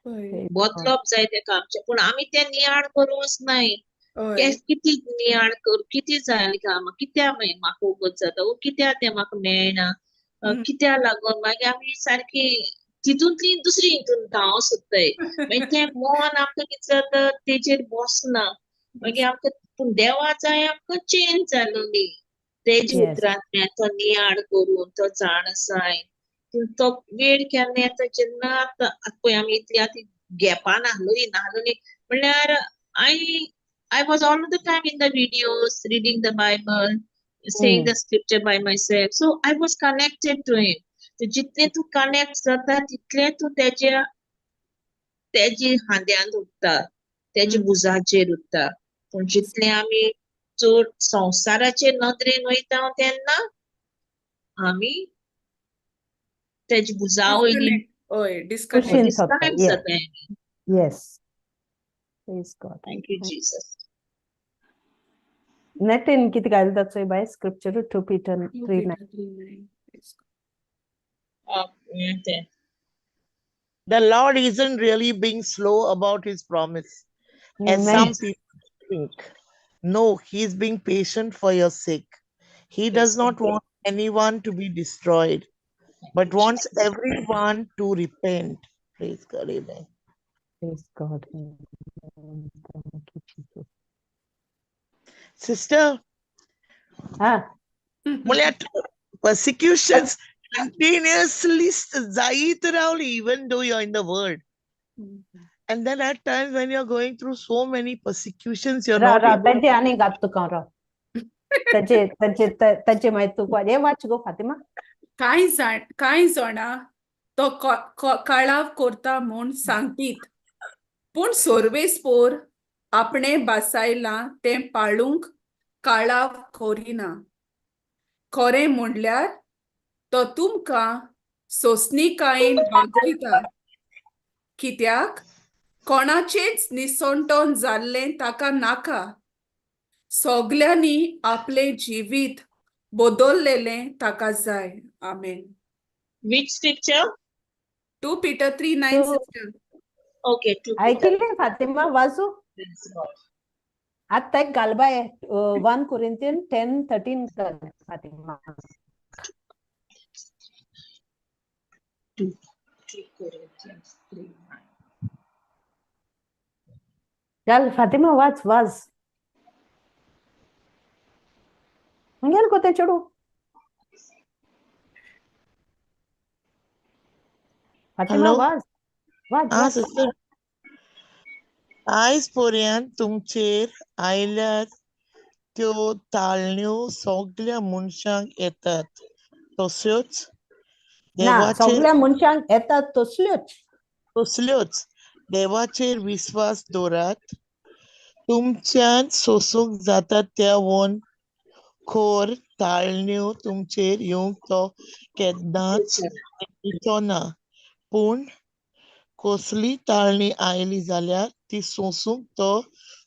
[SPEAKER 3] Praise God.
[SPEAKER 2] बदलप जाय तेका आमचें, पूण आमी तें नियाळ करूंक नाय. किती नियाळ कर, कितें जालें काय कित्याक मागीर म्हाका वगत जाता वो कित्याक तें म्हाका मेळना, कित्याक लागून मागीर आमी सारकी तितूंतली दुसरी हितून धांव सोदताय. मागीर तें मन आमकां कितें जाता, तेजेर बसना मागीर आमकां. पूण देवा जाय आमकां चेंज जालोली तेजे उतरांतल्यान तो नियाळ करून तो जाण आसाय. पूण तो वेळ केन्ना येता जेन्ना आतां पळय आमी इतली आतां गॅपान आहलोली नाहलोली म्हणल्यार I was all the time in the videos, reading the Bible, saying the scripture by myself. So I was connected to him. So जितले तूं कनेक्ट जाता तितले तूं तेज्या तेजे खांद्यान उरता, तेजे भुजाचेर उरता. पूण जितले आमी चड संवसाराचे नदरेन वयता तेन्ना आमी तेजे भुजा वयली
[SPEAKER 1] Disconnect. हय, disconnect.
[SPEAKER 3] कुशीन सोदता.
[SPEAKER 2] डिस्कनेक्ट जाताय आमी.
[SPEAKER 3] Yes. Praise God.
[SPEAKER 2] Thank you, Jesus.
[SPEAKER 3] नेटीन कितें घालता चोय बाय scripture, 2 Peter
[SPEAKER 1] 2
[SPEAKER 3] 3
[SPEAKER 1] Peter
[SPEAKER 3] 9.
[SPEAKER 1] 3:9. Praise God.
[SPEAKER 2] तें.
[SPEAKER 4] The Lord isn't really being slow about his promise, as
[SPEAKER 3] Amen.
[SPEAKER 4] some people think. No, he is being patient for your sake. He does not want anyone to be destroyed, but wants everyone to repent. Praise God. Amen.
[SPEAKER 3] Praise God. Amen. Thank you, Jesus.
[SPEAKER 4] Sister, म्हणल्यार persecutions continuously जायत रावली even though you're in the world. And then at times when you're going through so many persecutions, you're
[SPEAKER 3] Raw
[SPEAKER 4] not
[SPEAKER 3] Raw
[SPEAKER 4] able
[SPEAKER 3] ताजे आनी घात तुका हांव, राव. ताजे ताजे ताजे मागीर तुका हें वाच गो फातिमा.
[SPEAKER 1] कांय जाणां तो काळाव करता म्हूण सांगतीत, पूण सर्वेस्पोर आपणें बासायलां तें पाळूंक काळाव करिना. खरें म्हणल्यार तो तुमकां सोंसणिकायेन वागयता, कित्याक कोणाचेंच निसणटण जाल्लें ताका नाका. सगल्यांनी आपलें जिवीत बदललेलें ताका जाय. आमेन.
[SPEAKER 2] Which scripture?
[SPEAKER 1] 2 Peter 3:9,
[SPEAKER 3] Two.
[SPEAKER 1] Sister.
[SPEAKER 2] Okay, 2 Peter.
[SPEAKER 3] आयकिल्लें Fatima वाजू.
[SPEAKER 2] Praise God.
[SPEAKER 3] आतां एक घाल बाय, 1 Corinthian 10:13 घाल फातिमा.
[SPEAKER 2] 2 Corinthians 3:9.
[SPEAKER 3] घाल फातिमा, वाच वाज. गेल गो तें चेडूं. फातिमा.
[SPEAKER 4] Hello?
[SPEAKER 3] वाज वाज.
[SPEAKER 4] हा
[SPEAKER 3] वाज.
[SPEAKER 4] सिस्टर, आयज पर्यंत तुमचेर आयल्यार त्यो ताळण्यो सगल्या मनशांक येतात तश्योच
[SPEAKER 3] ना,
[SPEAKER 4] देवाचेर
[SPEAKER 3] सगल्या मनशांक येतात तसल्योच.
[SPEAKER 4] तसल्योच देवाचेर विस्वास दवरात, तुमच्यान सोसूंक जाता त्या वन खोर ताळण्यो तुमचेर येवंक तो केन्नाच दिवचो ना, पूण कसली ताळणी आयली जाल्यार ती सोंसूंक तो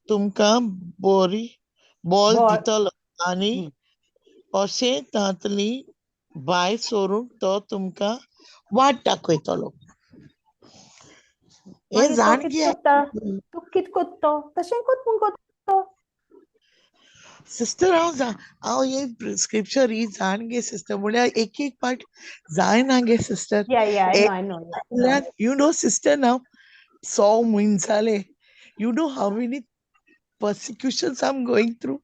[SPEAKER 4] तुमकां बरी बोल दितलो आनी अशें तांतली भायर सरूंक तो तुमकां वाट दाखयतलो. हें जाण घेया
[SPEAKER 3] तूं कितें कोत्तो तशें कोत म्हूण कोत्तो.
[SPEAKER 4] सिस्टर हांव हांव हे स्क्रिप्चर ही जाण गे सिस्टर, म्हळ्यार एक एक पार्ट जायना गे सिस्टर. You know sister, नाव 100 म्हयने जाले. You know how many persecutions I am going through.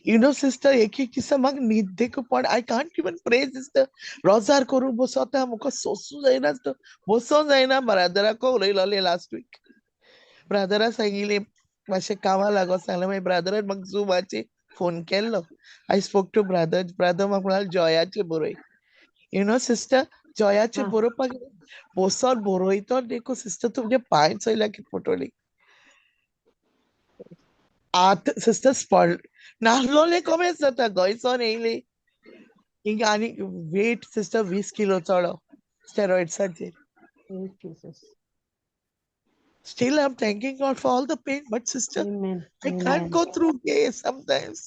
[SPEAKER 4] You know sister, एक एक दिसा म्हाका न्हीद देखून पण I can't even pray sister. रोजार करूंक बसता म्हाका सोसूं जायना, बसों जायना. ब्रादराको उलयलोलें लास्ट वीक, ब्रादरा सांगिल्लें मातशें कामां लागो सांगलें. मागीर ब्रादरान म्हाका झुमाचेर फोन केल्लो. I spoke to brother. Brother म्हाका म्हणालो जॉयाचें बरय. You know sister, जॉयाचें बरोवपाक बसोन बरयतो देखून सिस्टर तुमगे पांय चोयल्या की पडटली. आतां सिस्टर स्पॉट नासलोले कमेच जाता. गोंयच्यान येयले हिंगा आनी वेट सिस्टर 20 किलो चडो स्टेरॉइड्साचेर. Still, I'm thanking God for all the pain, but sister,
[SPEAKER 3] Amen.
[SPEAKER 4] I can't go through gay sometimes.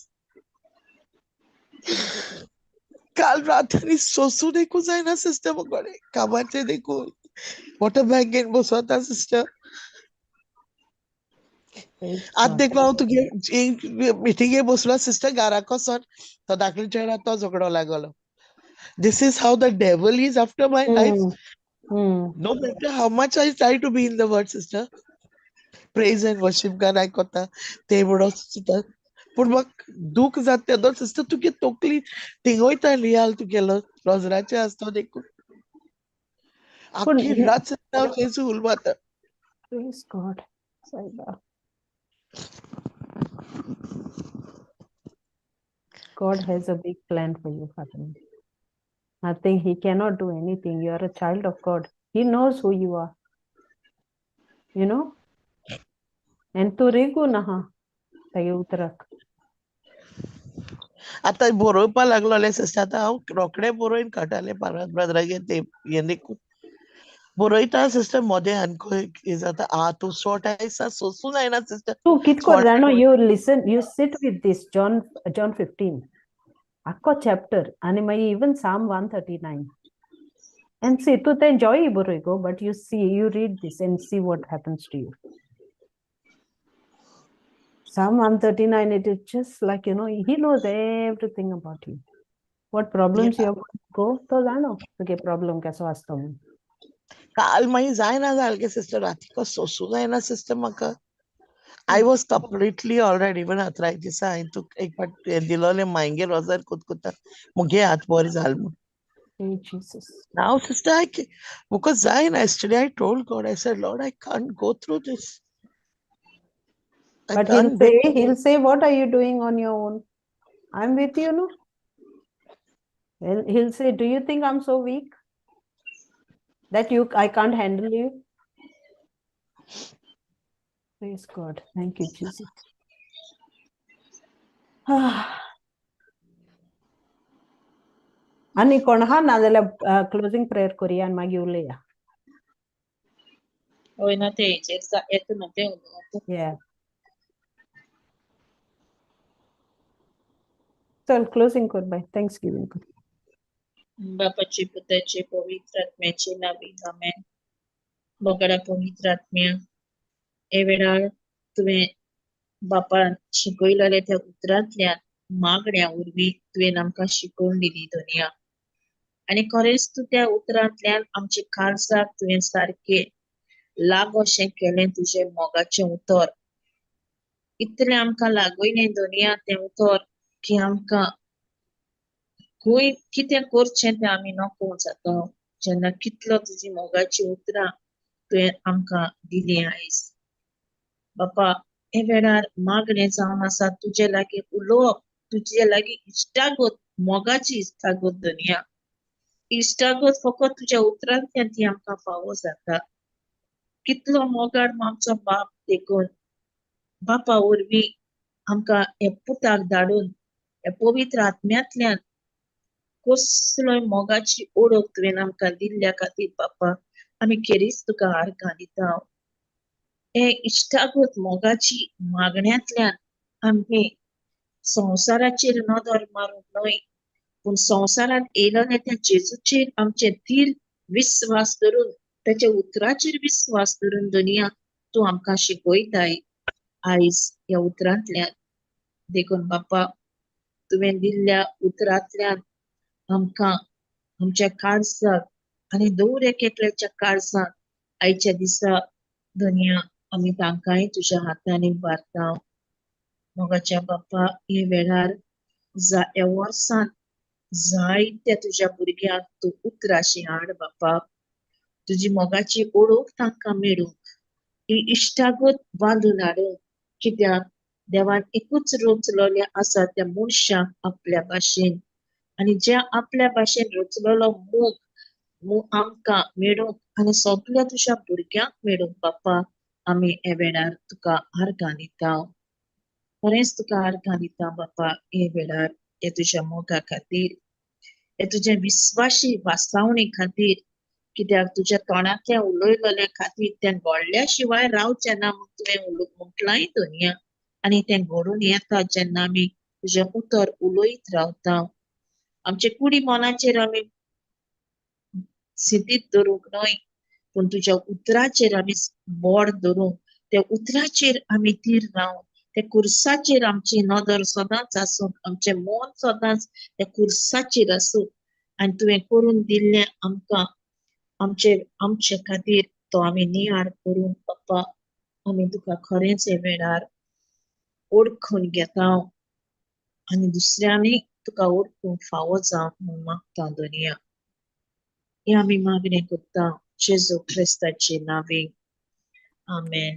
[SPEAKER 4] काल रात सोसू देखू जायना सिस्टर, मुकडे कामाचे देखू वॉटर बँकेन बसवता सिस्टर. आत देखून हांव तुगे मिटिंगे बसलो सिस्टर, घराक वचोन तो धाकले चेडा तो झगडो लागलो. This is how the devil is after my life. No matter how much I try to be in the word, sister, praise and worship गान आयकता ते बरो सुद्दां, पूण म्हाका दूख जाता तेदो सिस्टर. तुगे तकली थिंग वयता लियाल तुगेलो रोजराचें आसता देखून आख्खी रात सिस्टर हांव जेजू उलवाता.
[SPEAKER 3] Praise God. Saiba. God has a big plan for you, Fatima. I think he cannot do anything. You are a child of God. He knows who you are. You know? And तू रिगू ना तागे उतराक.
[SPEAKER 4] आतां बरोवपा लागलोलें sister. आतां हांव रोखडें बरोवन काडटालें ब्रदरागेर ते हें देखून बरयता सिस्टर. मदें आनी जाता आ तूं शॉर्ट आयसा सोसूं जायना सिस्टर.
[SPEAKER 3] तूं कितें कर जाणा, you listen, you sit with this John 15 आख्खो चॅप्टर आनी मागीर इवन साम 139 and see. तूं तें जॉय बरोय गो, but you see, you read this and see what happens to you. Psalm 139, it is just like, you know, he knows everything about you. What problems you have go, तो जाणो तुगे problem कसो आसतो म्हणून.
[SPEAKER 4] काल मागीर जायना जालें गे सिस्टर, रातीको सोसूं जायना सिस्टर म्हाका. I was completely alright. Even आर्थरायटीसा हांवें तुका एक फावट हें दिलोलें मांयगेर रोजार कोत्ता मुगे हात बरे जाले म्हूण. Now, sister, I can, because Zion, yesterday I told God, I said, Lord, I can't go through this. I
[SPEAKER 3] But
[SPEAKER 4] can't
[SPEAKER 3] he'll say, what are you doing on your own? I'm with you, no? He'll say, do you think I'm so weak that I can't handle you? Praise God. Thank you, Jesus. आनी कोण आहा नाजाल्यार closing prayer करुया आनी मागीर उलया.
[SPEAKER 2] हय ना, ते हेचेर येता ना ते उलोवप.
[SPEAKER 3] Yeah. चल क्लोजींग कर बाय, thanks giving कर.
[SPEAKER 2] बापाचे पुताचे पवित्र आत्म्याचे नावी आमेन. मोगाळा पवित्र आत्म्या, हे वेळार तुवें बापान शिकयलेल्या त्या उतरांतल्यान मागण्या वरवीं तुवें आमकां शिकोवन दिली दुनिया. आनी खरेंच तूं त्या उतरांतल्यान आमच्या काळजाक तुवें सारकें लागोशें केलें. तुजें मोगाचें उतर इतलें आमकां लागयलें दुनिया तें उतर की आमकां खंय कितें करचें तें आमी नको जाता. जेन्ना कितलो तुजी मोगाची उतरां तुवें आमकां दिली आयज बापा, हे वेळार मागणें जावन आसा तुजे लागीं उलोवप, तुजे लागीं इश्टागत, मोगाची इश्टागत दुनिया, इश्टागत फकत तुज्या उतरांतल्यान ती आमकां फावो जाता. कितलो मोगाळ आमचो बाप, देखून बापा वरवीं आमकां हे पुताक धाडून ह्या पवित्र आत्म्यांतल्यान कसलोय मोगाची ओळख तुवें आमकां दिल्ल्या खातीर बाप्पा आमी खेरीज तुका आर्गां दिता. हे इश्टागत मोगाची मागण्यांतल्यान आमी संवसाराचेर नदर मारूंक न्हय, पूण संवसारांत येयलेल्या त्या जेजूचेर आमचे धीर विस्वास धरून, ताच्या उतराचेर विस्वास धरून दुनिया तूं आमकां शिकयताय आयज ह्या उतरांतल्यान. देखून बाप्पा तुवें दिल्ल्या उतरांतल्यान आमकां आमच्या काळजाक आनी दर एक एकल्याच्या काळजाक आयच्या दिसा दुनिया आमी तांकांय तुज्या हातांनी भारता. मोगाच्या बाप्पा हे वेळार ह्या वर्सान जायत्या तुज्या भुरग्यांक तूं उतराशी हाड बाप्पा, तुजी मोगाची ओळख तांकां मेळूंक, ही इश्टागत बांदून हाडूंक. कित्याक देवान एकूच रचलोलें आसा त्या मनशाक आपल्या भाशेन, आनी ज्या आपल्या भाशेन रचलेलो मोग आमकां मेळूंक आनी सगल्या तुज्या भुरग्यांक मेळूंक बाप्पा आमी हे वेळार तुका आर्गां दिता. खरेंच तुका आर्गां दिता बाप्पा हे वेळार, हे तुज्या मोगा खातीर, हे तुज्या विस्वाशी वासावणे खातीर. कित्याक तुज्या तोंडांतल्या उलयलेल्या खातीर तें घडल्या शिवाय रावचें ना म्हूण तुवें म्हटलांय दुनिया, आनी तें घडून येता जेन्ना आमी तुजें उतर उलयत रावता. आमचे कुडी मनाचेर आमी सिद्धीत धरूंक न्हय, पूण तुज्या उतराचेर आमी बोड धरूंक, त्या उतराचेर आमी थीर रावन, त्या कुर्साचेर आमची नदर सदांच आसूंक, आमचें मन सदांच त्या कुर्साचेर आसूंक, आनी तुवें करून दिल्लें आमकां आमचे आमचे खातीर तो आमी नियाळ करून बाप्पा आमी तुका खरेंच हे वेळार ओळखून घेता आनी दुसऱ्यांनी तुका ओळखूंक फावो जावं म्हूण मागता दुनिया. हे आमी मागणें करता जेजू क्रिस्ताचे नांवे, आमेन.